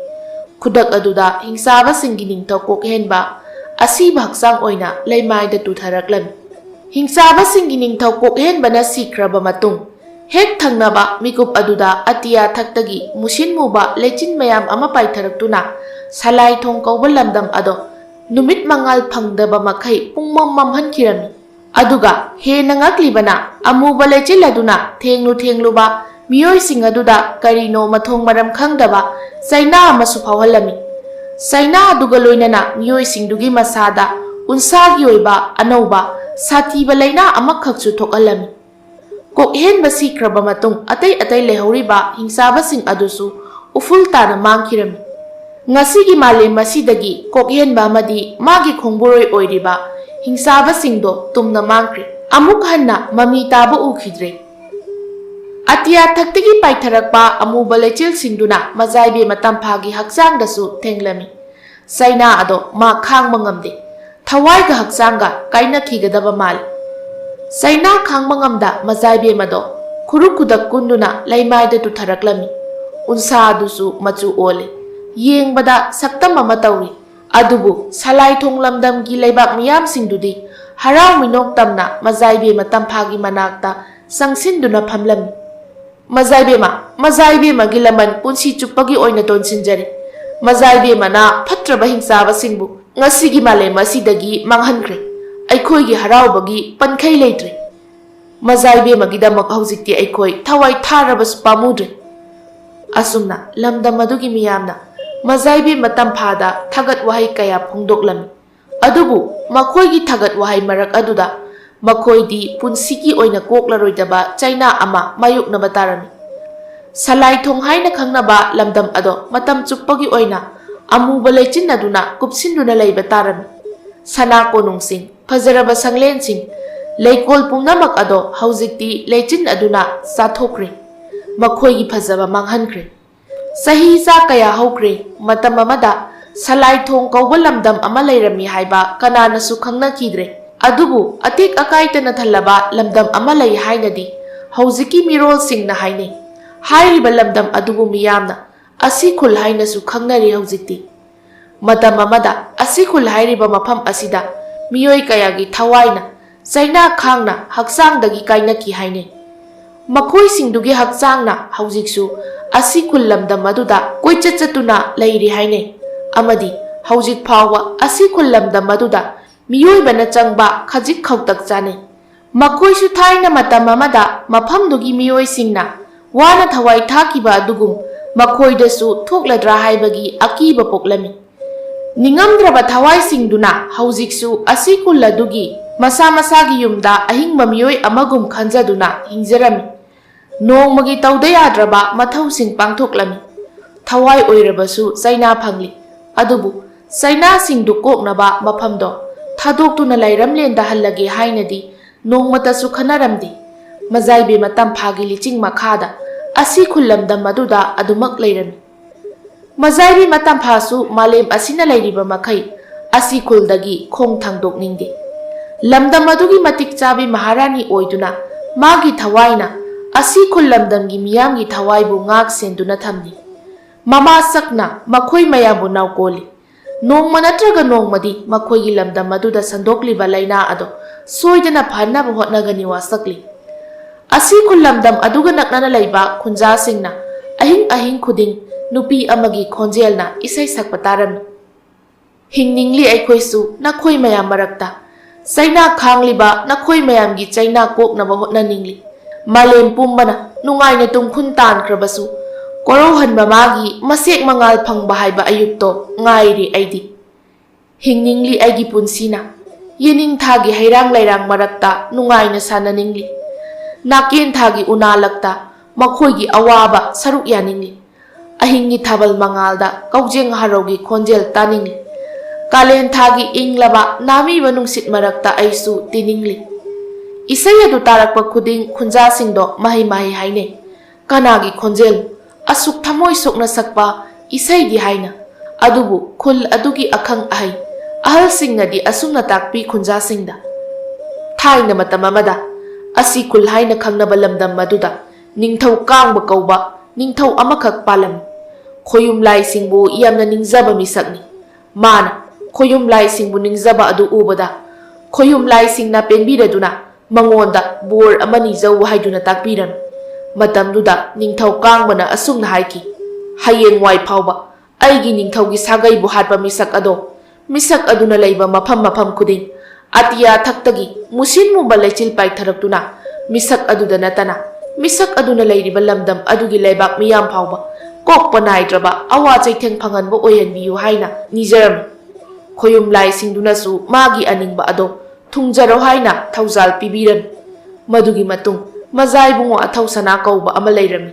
ꯈꯨꯗꯛ ꯑꯗꯨꯗ ꯍꯤꯡꯆꯥꯕꯁꯤꯡꯒꯤ ꯅꯤꯡꯊꯧ ꯀꯣꯛꯍꯦꯟꯕ ꯑꯁꯤꯕ ꯍꯛꯆꯥꯡ ꯑꯣꯏꯅ ꯂꯩꯃꯥꯏꯗ ꯇꯨꯊꯔꯛꯂꯝꯃꯤ꯫ ꯍꯤꯡꯆꯥꯕꯁꯤꯡꯒꯤ ꯅꯤꯡꯊꯧ ꯀꯣꯛꯍꯦꯟꯕꯅ ꯁꯤꯈ꯭ꯔꯕ ꯃꯇꯨꯡ, ꯍꯦꯛ ꯊꯪꯅꯕ ꯃꯤꯀꯨꯞ ꯑꯗꯨꯗ ꯑꯇꯤꯌꯥ ꯊꯛꯇꯒꯤ ꯃꯨꯁꯤꯟ ꯃꯨꯕ ꯂꯩꯆꯤꯟ ꯃꯌꯥꯝ ꯑꯃ ꯄꯥꯏꯊꯔꯛꯇꯨꯅ ꯁꯂꯥꯏ ꯊꯣꯡ ꯀꯧꯕ ꯂꯝꯗꯝ ꯑꯗꯣ ꯅꯨꯃꯤꯠ ꯃꯉꯥꯜ ꯐꯪꯗꯕ ꯃꯈꯩ ꯄꯨꯡꯃꯝ ꯃꯝꯍꯟꯈꯤꯔꯝꯃꯤ꯫ ꯑꯗꯨꯒ ꯍꯦꯟꯅ ꯉꯛꯂꯤꯕꯅ, ꯑꯃꯨꯕ ꯂꯩꯆꯤꯜ ꯑꯗꯨꯅ ꯊꯦꯡꯂꯨ ꯊꯦꯡꯂꯨꯕ ꯃꯤꯑꯣꯏꯁꯤꯡ ꯑꯗꯨꯗ ꯀꯔꯤꯅꯣ ꯃꯊꯣꯡ ꯃꯔꯝ ꯈꯪꯗꯕ ꯆꯩꯅꯥ ꯑꯃꯁꯨ ꯐꯥꯎꯍꯜꯂꯝꯃꯤ꯫ ꯆꯩꯅꯥ ꯑꯗꯨꯒ ꯂꯣꯏꯅꯅ ꯃꯤꯑꯣꯏꯁꯤꯡꯗꯨꯒꯤ ꯃꯁꯥꯗ ꯎꯟꯁꯥꯒꯤ ꯑꯣꯏꯕ ꯑꯅꯧꯕ ꯁꯥꯊꯤꯕ ꯂꯩꯅꯥ ꯑꯃꯈꯛꯁꯨ ꯊꯣꯛꯍꯜꯂꯝꯃꯤ꯫ ꯀꯣꯛꯍꯦꯟꯕ ꯁꯤꯈ꯭ꯔꯕ ꯃꯇꯨꯡ, ꯑꯇꯩ ꯑꯇꯩ ꯂꯩꯍꯧꯔꯤꯕ ꯍꯤꯡꯆꯥꯕꯁꯤꯡ ꯑꯗꯨꯁꯨ ꯎꯐꯨꯜ ꯇꯥꯅ ꯃꯥꯡꯈꯤꯔꯝꯃꯤ꯫ ꯉꯁꯤꯒꯤ ꯃꯥꯂꯦꯝ ꯑꯁꯤꯗꯒꯤ ꯀꯣꯛꯍꯦꯟꯕ ꯑꯃꯗꯤ ꯃꯥꯒꯤ ꯈꯣꯡꯕꯨꯔꯣꯏ ꯑꯣꯏꯔꯤꯕ ꯍꯤꯡꯆꯥꯕꯁꯤꯡꯗꯣ ꯇꯨꯝꯅ ꯃꯥꯡꯈ꯭ꯔꯦ꯫ ꯑꯃꯨꯛ ꯍꯟꯅ ꯃꯃꯤ ꯇꯥꯕ ꯎꯈꯤꯗ꯭ꯔꯦ꯫ ꯑꯇꯤꯌꯥ ꯊꯛꯇꯒꯤ ꯄꯥꯏꯊꯔꯛꯄ ꯑꯃꯨꯕ ꯂꯩꯆꯤꯜꯁꯤꯡꯗꯨꯅ ꯃꯖꯥꯏꯕꯦꯝꯃ ꯇꯝꯐꯥꯒꯤ ꯍꯛꯆꯥꯡꯗꯁꯨ ꯊꯦꯡꯂꯝꯃꯤ꯫ ꯆꯩꯅꯥ ꯑꯗꯣ ꯃꯥ ꯈꯥꯡꯕ ꯉꯝꯗꯦ꯫ ꯊꯋꯥꯏꯒ ꯍꯛꯆꯥꯡꯒ ꯀꯥꯏꯅꯈꯤꯒꯗꯕ ꯃꯥꯜꯂꯤ꯫ ꯆꯩꯅꯥ ꯈꯥꯡꯕ ꯉꯝꯗ ꯃꯖꯥꯏꯕꯦꯝ ꯑꯗꯣ ꯈꯨꯔꯨ ꯈꯨꯗꯛ ꯀꯨꯟꯗꯨꯅ ꯂꯩꯃꯥꯏꯗ ꯇꯨꯊꯔꯛꯂꯝꯃꯤ꯫ ꯎꯟꯁꯥ ꯑꯗꯨꯁꯨ ꯃꯆꯨ ꯑꯣꯜꯂꯦ꯫ ꯌꯦꯡꯕꯗ ꯁꯛꯇꯝ ꯑꯃ ꯇꯧꯔꯤ꯫ ꯑꯗꯨꯕꯨ ꯁꯂꯥꯏ ꯊꯣꯡ ꯂꯝꯗꯝꯒꯤ ꯂꯩꯕꯥꯛ ꯃꯤꯌꯥꯝꯁꯤꯡꯗꯨꯗꯤ ꯍꯔꯥꯎ ꯃꯤꯅꯣꯛ ꯇꯝꯅ ꯃꯖꯥꯏꯕꯦꯝꯃ ꯇꯝꯐꯥꯒꯤ ꯃꯅꯥꯛꯇ ꯆꯪꯁꯤꯟꯗꯨꯅ ꯐꯝꯂꯝꯃꯤ꯫ ꯃꯖꯥꯏꯕꯦꯝꯃ, ꯃꯖꯥꯏꯕꯦꯝꯃꯒꯤ ꯂꯃꯟ ꯄꯨꯟꯁꯤ ꯆꯨꯞꯄꯒꯤ ꯑꯣꯏꯅ ꯇꯣꯟꯁꯤꯟꯖꯔꯤ꯫ ꯃꯖꯥꯏꯕꯦꯝꯃꯅ ꯐꯠꯇ꯭ꯔꯕ ꯍꯤꯡꯆꯥꯕꯁꯤꯡꯕꯨ ꯉꯁꯤꯒꯤ ꯃꯥꯂꯦꯝ ꯑꯁꯤꯗꯒꯤ ꯃꯥꯡꯍꯟꯈ꯭ꯔꯦ꯫ ꯑꯩꯈꯣꯏꯒꯤ ꯍꯔꯥꯎꯕꯒꯤ ꯄꯟꯈꯩ ꯂꯩꯇ꯭ꯔꯦ꯫ ꯃꯖꯥꯏꯕꯦꯝꯃꯒꯤꯗꯃꯛ ꯍꯧꯖꯤꯛꯇꯤ ꯑꯩꯈꯣꯏ ꯊꯋꯥꯏ ꯊꯥꯔꯕꯁꯨ ꯄꯥꯝꯃꯨꯗ꯭ꯔꯦ꯫ ꯑꯁꯨꯝꯅ ꯂꯝꯗꯝ ꯑꯗꯨꯒꯤ ꯃꯤꯌꯥꯝꯅ ꯃꯖꯥꯏꯕꯦꯝꯃ ꯇꯝꯐꯥꯗ ꯊꯥꯒꯠ ꯋꯥꯍꯩ ꯀꯌꯥ ꯐꯣꯡꯗꯣꯛꯂꯝꯃꯤ꯫ ꯑꯗꯨꯕꯨ ꯃꯈꯣꯏꯒꯤ ꯊꯥꯒꯠ ꯋꯥꯍꯩ ꯃꯔꯛ ꯑꯗꯨꯗ ꯃꯈꯣꯏꯗꯤ ꯄꯨꯟꯁꯤꯒꯤ ꯑꯣꯏꯅ ꯀꯣꯛꯂꯔꯣꯏꯗꯕ ꯆꯩꯅꯥ ꯑꯃ ꯃꯥꯌꯣꯛꯅꯕ ꯇꯥꯔꯝꯃꯤ꯫ ꯁꯂꯥꯏ ꯊꯣꯡ ꯍꯥꯏꯅ ꯈꯪꯅꯕ ꯂꯝꯗꯝ ꯑꯗꯣ ꯃꯇꯝ ꯆꯨꯞꯄꯒꯤ ꯑꯣꯏꯅ ꯑꯃꯨꯕ ꯂꯩꯆꯤꯟ ꯑꯗꯨꯅ ꯀꯨꯞꯁꯤꯟꯗꯨꯅ ꯂꯩꯕ ꯇꯥꯔꯝꯃꯤ꯫ ꯁꯅꯥ ꯀꯣꯅꯨꯡꯁꯤꯡ, ꯐꯖꯔꯕ ꯁꯪꯂꯦꯟꯁꯤꯡ, ꯂꯩꯀꯣꯜ ꯄꯨꯝꯅꯃꯛ ꯑꯗꯣ ꯍꯧꯖꯤꯛꯇꯤ ꯂꯩꯆꯤꯟ ꯑꯗꯨꯅ ꯆꯥꯊꯣꯛꯈ꯭ꯔꯦ꯫ ꯃꯈꯣꯏꯒꯤ ꯐꯖꯕ ꯃꯥꯡꯍꯟꯈ꯭ꯔꯦ꯫ ꯆꯍꯤ ꯆꯥ ꯀꯌꯥ ꯍꯧꯈ꯭ꯔꯦ꯫ ꯃꯇꯝ ꯑꯃꯗ ꯁꯂꯥꯏ ꯊꯣꯡ ꯀꯧꯕ ꯂꯝꯗꯝ ꯑꯃ ꯂꯩꯔꯝꯃꯤ ꯍꯥꯏꯕ ꯀꯅꯥꯅꯁꯨ ꯈꯪꯅꯈꯤꯗ꯭ꯔꯦ꯫ ꯑꯗꯨꯕꯨ ꯑꯇꯦꯛ ꯑꯀꯥꯏꯇꯅ ꯊꯜꯂꯕ ꯂꯝꯗꯝ ꯑꯃ ꯂꯩ ꯍꯥꯏꯅꯗꯤ ꯍꯧꯖꯤꯛꯀꯤ ꯃꯤꯔꯣꯜꯁꯤꯡꯅ ꯍꯥꯏꯅꯩ꯫ ꯍꯥꯏꯔꯤꯕ ꯂꯝꯗꯝ ꯑꯗꯨꯕꯨ ꯃꯤꯌꯥꯝꯅ ꯑꯁꯤ ꯈꯨꯜ ꯍꯥꯏꯅꯁꯨ ꯈꯪꯅꯔꯤ ꯍꯧꯖꯤꯛꯇꯤ꯫ ꯃꯇꯝ ꯑꯃꯗ ꯑꯁꯤ ꯈꯨꯜ ꯍꯥꯏꯔꯤꯕ ꯃꯐꯝ ꯑꯁꯤꯗ ꯃꯤꯑꯣꯏ ꯀꯌꯥꯒꯤ ꯊꯋꯥꯏꯅ ꯆꯩꯅꯥ ꯈꯥꯡꯅ ꯍꯛꯆꯥꯡꯗꯒꯤ ꯀꯥꯏꯅꯈꯤ ꯍꯥꯏꯅꯩ꯫ ꯃꯈꯣꯏꯁꯤꯡꯗꯨꯒꯤ ꯍꯛꯆꯥꯡꯅ ꯍꯧꯖꯤꯛꯁꯨ ꯑꯁꯤ ꯈꯨꯜ ꯂꯝꯗꯝ ꯑꯗꯨꯗ ꯀꯣꯏꯆꯠ ꯆꯠꯇꯨꯅ ꯂꯩꯔꯤ ꯍꯥꯏꯅꯩ꯫ ꯑꯃꯗꯤ ꯍꯧꯖꯤꯛ ꯐꯥꯎꯕ ꯑꯁꯤ ꯈꯨꯜ ꯂꯝꯗꯝ ꯑꯗꯨꯗ ꯃꯤꯑꯣꯏꯕꯅ ꯆꯪꯕ ꯈꯖꯤꯛ ꯈꯧꯇꯛ ꯆꯥꯅꯩ꯫ ꯃꯈꯣꯏꯁꯨ ꯊꯥꯏꯅ ꯃꯇꯝ ꯑꯃꯗ ꯃꯐꯝꯗꯨꯒꯤ ꯃꯤꯑꯣꯏꯁꯤꯡꯅ ꯋꯥꯅ ꯊꯋꯥꯏ ꯊꯥꯈꯤꯕ ꯑꯗꯨꯒꯨꯝ ꯃꯈꯣꯏꯗꯁꯨ ꯊꯣꯛꯂꯗ꯭ꯔꯥ ꯍꯥꯏꯕꯒꯤ ꯑꯀꯤꯕ ꯄꯣꯛꯂꯝꯃꯤ꯫ ꯅꯤꯡꯉꯝꯗ꯭ꯔꯕ ꯊꯋꯥꯏꯁꯤꯡꯗꯨꯅ ꯍꯧꯖꯤꯛꯁꯨ ꯑꯁꯤ ꯈꯨꯜ ꯑꯗꯨꯒꯤ ꯃꯁꯥ ꯃꯁꯥꯒꯤ ꯌꯨꯝꯗ ꯑꯍꯤꯡꯕ ꯃꯤꯑꯣꯏ ꯑꯃꯒꯨꯝ ꯈꯟꯖꯗꯨꯅ ꯍꯤꯡꯖꯔꯝꯃꯤ꯫ ꯅꯣꯡꯃꯒꯤ ꯇꯧꯗ ꯌꯥꯗ꯭ꯔꯕ ꯃꯊꯧꯁꯤꯡ ꯄꯥꯡꯊꯣꯛꯂꯝꯃꯤ꯫ ꯊꯋꯥꯏ ꯑꯣꯏꯔꯕꯁꯨ ꯆꯩꯅꯥ ꯐꯪꯂꯤ꯫ ꯑꯗꯨꯕꯨ ꯆꯩꯅꯥꯁꯤꯡꯗꯨ ꯀꯣꯛꯅꯕ ꯃꯐꯝꯗꯣ ꯊꯥꯗꯣꯛꯇꯨꯅ ꯂꯩꯔꯝꯂꯦꯟꯗ ꯍꯜꯂꯒꯦ ꯍꯥꯏꯅꯗꯤ ꯅꯣꯡꯃꯇꯁꯨ ꯈꯟꯅꯔꯝꯗꯦ꯫ ꯃꯖꯥꯏꯕꯦꯝꯃ ꯇꯝꯐꯥꯒꯤ ꯂꯤꯆꯤꯡ ꯃꯈꯥꯗ ꯑꯁꯤ ꯈꯨꯜ ꯂꯝꯗꯝ ꯑꯗꯨꯗ ꯑꯗꯨꯃꯛ ꯂꯩꯔꯝꯃꯤ꯫ ꯃꯖꯥꯏꯕꯦꯝꯃ ꯇꯝꯐꯥꯁꯨ ꯃꯥꯂꯦꯝ ꯑꯁꯤꯅ ꯂꯩꯔꯤꯕ ꯃꯈꯩ ꯑꯁꯤ ꯈꯨꯜꯗꯒꯤ ꯈꯣꯡ ꯊꯥꯡꯗꯣꯛꯅꯤꯡꯗꯦ꯫ ꯂꯝꯗꯝ ꯑꯗꯨꯒꯤ ꯃꯇꯤꯛ ꯆꯥꯕꯤ ꯃꯍꯥꯔꯥꯅꯤ ꯑꯣꯏꯗꯨꯅ ꯃꯥꯒꯤ ꯊꯋꯥꯏꯅ ꯑꯁꯤ ꯈꯨꯜ ꯂꯝꯗꯝꯒꯤ ꯃꯤꯌꯥꯝꯒꯤ ꯊꯋꯥꯏꯕꯨ ꯉꯥꯛ ꯁꯦꯟꯗꯨꯅ ꯊꯝꯂꯤ꯫ ꯃꯃꯥ ꯁꯛꯅ ꯃꯈꯣꯏ ꯃꯌꯥꯝꯕꯨ ꯅꯥꯎꯀꯣꯜꯂꯤ꯫ ꯅꯣꯡꯃ ꯅꯠꯇ꯭ꯔꯒ ꯅꯣꯡꯃꯗꯤ ꯃꯈꯣꯏꯒꯤ ꯂꯝꯗꯝ ꯑꯗꯨꯗ ꯁꯟꯗꯣꯛꯂꯤꯕ ꯂꯥꯏꯅꯥ ꯑꯗꯣ ꯁꯣꯏꯗꯅ ꯐꯍꯟꯅꯕ ꯍꯣꯠꯅꯒꯅꯤ ꯋꯥꯁꯛꯂꯤ꯫ ꯑꯁꯤ ꯈꯨꯜ ꯂꯝꯗꯝ ꯑꯗꯨꯒ ꯅꯛꯅꯅ ꯂꯩꯕ ꯈꯨꯟꯖꯥꯁꯤꯡꯅ ꯑꯍꯤꯡ ꯑꯍꯤꯡ ꯈꯨꯗꯤꯡ ꯅꯨꯄꯤ ꯑꯃꯒꯤ ꯈꯣꯟꯖꯦꯜꯅ ꯏꯁꯩ ꯁꯛꯄ ꯇꯥꯔꯝꯃꯤ꯫ ꯍꯤꯡꯅꯤꯡꯂꯤ ꯑꯩꯈꯣꯏꯁꯨ ꯅꯈꯣꯏ ꯃꯌꯥꯝ ꯃꯔꯛꯇ꯫ ꯆꯩꯅꯥ ꯈꯥꯡꯂꯤꯕ ꯅꯈꯣꯏ ꯃꯌꯥꯝꯒꯤ ꯆꯩꯅꯥ ꯀꯣꯛꯅꯕ ꯍꯣꯠꯅꯅꯤꯡꯂꯤ꯫ ꯃꯥꯂꯦꯝ ꯄꯨꯝꯕꯅ ꯅꯨꯡꯉꯥꯏꯅ ꯇꯨꯝꯈꯨꯟ ꯇꯥꯟꯈ꯭ꯔꯕꯁꯨ, ꯀꯣꯔꯧꯍꯟꯕ ꯃꯥꯒꯤ ꯃꯁꯦꯛ ꯃꯉꯥꯜ ꯐꯪꯕ ꯍꯥꯏꯕ ꯑꯌꯨꯛꯇꯣ ꯉꯥꯏꯔꯤ ꯑꯩꯗꯤ꯫ ꯍꯤꯡꯅꯤꯡꯂꯤ ꯑꯩꯒꯤ ꯄꯨꯟꯁꯤꯅ꯫ ꯌꯦꯅꯤꯡꯊꯥꯒꯤ ꯍꯩꯔꯥꯡ ꯂꯩꯔꯥꯡ ꯃꯔꯛꯇ ꯅꯨꯡꯉꯥꯏꯅ ꯁꯥꯟꯅꯅꯤꯡꯂꯤ꯫ ꯅꯥꯀꯦꯟ ꯊꯥꯒꯤ ꯎꯅꯥꯂꯛꯇ ꯃꯈꯣꯏꯒꯤ ꯑꯋꯥꯕ ꯁꯔꯨꯛ ꯌꯥꯅꯤꯡꯂꯤ꯫ ꯑꯍꯤꯡꯒꯤ ꯊꯥꯕꯜ ꯃꯉꯥꯜꯗ ꯀꯧꯖꯦꯡ ꯍꯔꯥꯎꯒꯤ ꯈꯣꯟꯖꯦꯜ ꯇꯥꯅꯤꯡꯂꯤ꯫ ꯀꯥꯂꯦꯟ ꯊꯥꯒꯤ ꯏꯪꯂꯕ ꯅꯥꯃꯤꯕ ꯅꯨꯡꯁꯤꯠ ꯃꯔꯛꯇ ꯑꯩꯁꯨ ꯇꯤꯅꯤꯡꯂꯤ꯫ ꯏꯁꯩ ꯑꯗꯨ ꯇꯥꯔꯛꯄ ꯈꯨꯗꯤꯡ ꯈꯨꯟꯖꯥꯁꯤꯡꯗꯣ ꯃꯍꯩ ꯃꯍꯩ ꯍꯥꯏꯅꯩ꯫ ꯀꯅꯥꯒꯤ ꯈꯣꯟꯖꯦꯜ? ꯑꯁꯨꯛ ꯊꯃꯣꯏ ꯁꯣꯛꯅ ꯁꯛꯄ ꯏꯁꯩꯗꯤ ꯍꯥꯏꯅ꯫ ꯑꯗꯨꯕꯨ ꯈꯨꯜ ꯑꯗꯨꯒꯤ ꯑꯈꯪ ꯑꯍꯩ ꯑꯍꯜꯁꯤꯡꯅꯗꯤ ꯑꯁꯨꯝꯅ ꯇꯥꯛꯄꯤ ꯈꯨꯟꯖꯥꯁꯤꯡꯗ, ꯊꯥꯏꯅ ꯃꯇꯝ ꯑꯃꯗ ꯑꯁꯤ ꯈꯨꯜ ꯍꯥꯏꯅ ꯈꯪꯅꯕ ꯂꯝꯗꯝ ꯑꯗꯨꯗ ꯅꯤꯡꯊꯧ ꯀꯥꯡꯕ ꯀꯧꯕ ꯅꯤꯡꯊꯧ ꯑꯃꯈꯛ ꯄꯥꯜꯂꯝꯃꯤ꯫ ꯈꯣꯌꯨꯝ ꯂꯥꯏꯁꯤꯡꯕꯨ ꯌꯥꯝꯅ ꯅꯤꯡꯖꯕ ꯃꯤꯁꯛꯅꯤ꯫ ꯃꯥꯅ ꯈꯣꯌꯨꯝ ꯂꯥꯏꯁꯤꯡꯕꯨ ꯅꯤꯡꯖꯕ ꯑꯗꯨ ꯎꯕꯗ, ꯈꯣꯌꯨꯝ ꯂꯥꯏꯁꯤꯡꯅ ꯄꯦꯟꯕꯤꯔꯗꯨꯅ ꯃꯉꯣꯟꯗ ꯕꯣꯔ ꯑꯃ ꯅꯤꯖꯧ ꯍꯥꯏꯗꯨꯅ ꯇꯥꯛꯄꯤꯔꯝꯃꯤ꯫ ꯃꯇꯝꯗꯨꯗ ꯅꯤꯡꯊꯧ ꯀꯥꯡꯕꯅ ꯑꯁꯨꯝꯅ ꯍꯥꯏꯈꯤ, "ꯍꯌꯦꯡꯋꯥꯏ ꯐꯥꯎꯕ ꯑꯩꯒꯤ ꯅꯤꯡꯊꯧꯒꯤ ꯁꯥꯒꯩꯕꯨ ꯍꯥꯠꯄ ꯃꯤꯁꯛ ꯑꯗꯣ, ꯃꯤꯁꯛ ꯑꯗꯨꯅ ꯂꯩꯕ ꯃꯐꯝ ꯃꯐꯝ ꯈꯨꯗꯤꯡ, ꯑꯇꯤꯌꯥ ꯊꯛꯇꯒꯤ ꯃꯨꯁꯤꯟ ꯃꯨꯕ ꯂꯩꯆꯤꯜ ꯄꯥꯏꯊꯔꯛꯇꯨꯅ ꯃꯤꯁꯛ ꯑꯗꯨꯗ ꯅꯠꯇꯅ ꯃꯤꯁꯛ ꯑꯗꯨꯅ ꯂꯩꯔꯤꯕ ꯂꯝꯗꯝ ꯑꯗꯨꯒꯤ ꯂꯩꯕꯥꯛ ꯃꯤꯌꯥꯝ ꯐꯥꯎꯕ ꯀꯣꯛꯄ ꯅꯥꯏꯗ꯭ꯔꯕ ꯑꯋꯥ ꯆꯩꯊꯦꯡ ꯐꯪꯍꯟꯕ ꯑꯣꯏꯍꯟꯕꯤꯌꯨ" ꯍꯥꯏꯅ ꯅꯤꯖꯔꯝꯃꯤ꯫ ꯈꯣꯌꯨꯝ ꯂꯥꯏꯁꯤꯡꯗꯨꯅꯁꯨ ꯃꯥꯒꯤ ꯑꯅꯤꯡꯕ ꯑꯗꯣ ꯊꯨꯡꯖꯔꯣ ꯍꯥꯏꯅ ꯊꯧꯖꯥꯜ ꯄꯤꯕꯤꯔꯝꯃꯤ꯫ ꯃꯗꯨꯒꯤ ꯃꯇꯨꯡ ꯃꯖꯥꯏꯕꯨꯡꯉꯣ ꯑꯊꯧ ꯁꯅꯥ ꯀꯧꯕ ꯑꯃ ꯂꯩꯔꯝꯃꯤ꯫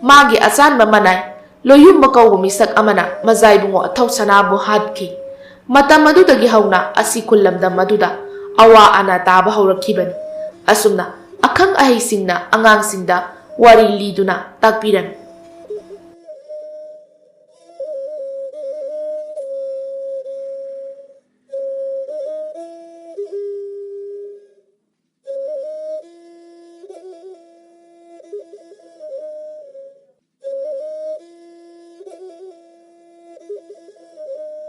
ꯃꯥꯒꯤ ꯑꯆꯥꯟꯕ ꯃꯅꯥꯏ ꯂꯣꯌꯨꯝꯕ ꯀꯧꯕ ꯃꯤꯁꯛ ꯑꯃꯅ ꯃꯖꯥꯏꯕꯨꯡꯉꯣ ꯑꯊꯧ ꯁꯅꯥꯕꯨ ꯍꯥꯠꯈꯤ꯫ ꯃꯇꯝ ꯑꯗꯨꯗꯒꯤ ꯍꯧꯅ ꯑꯁꯤ ꯈꯨꯜ ꯂꯝꯗꯝ ꯑꯗꯨꯗ ꯑꯋꯥ ꯑꯅꯥ ꯇꯥꯕ ꯍꯧꯔꯛꯈꯤꯕꯅꯤ꯫ ꯑꯁꯨꯝꯅ ꯑꯈꯪ ꯑꯍꯩꯁꯤꯡꯅ ꯑꯉꯥꯡꯁꯤꯡꯗ ꯋꯥꯔꯤ ꯂꯤꯗꯨꯅ ꯇꯥꯛꯄꯤꯔꯝꯃꯤ꯫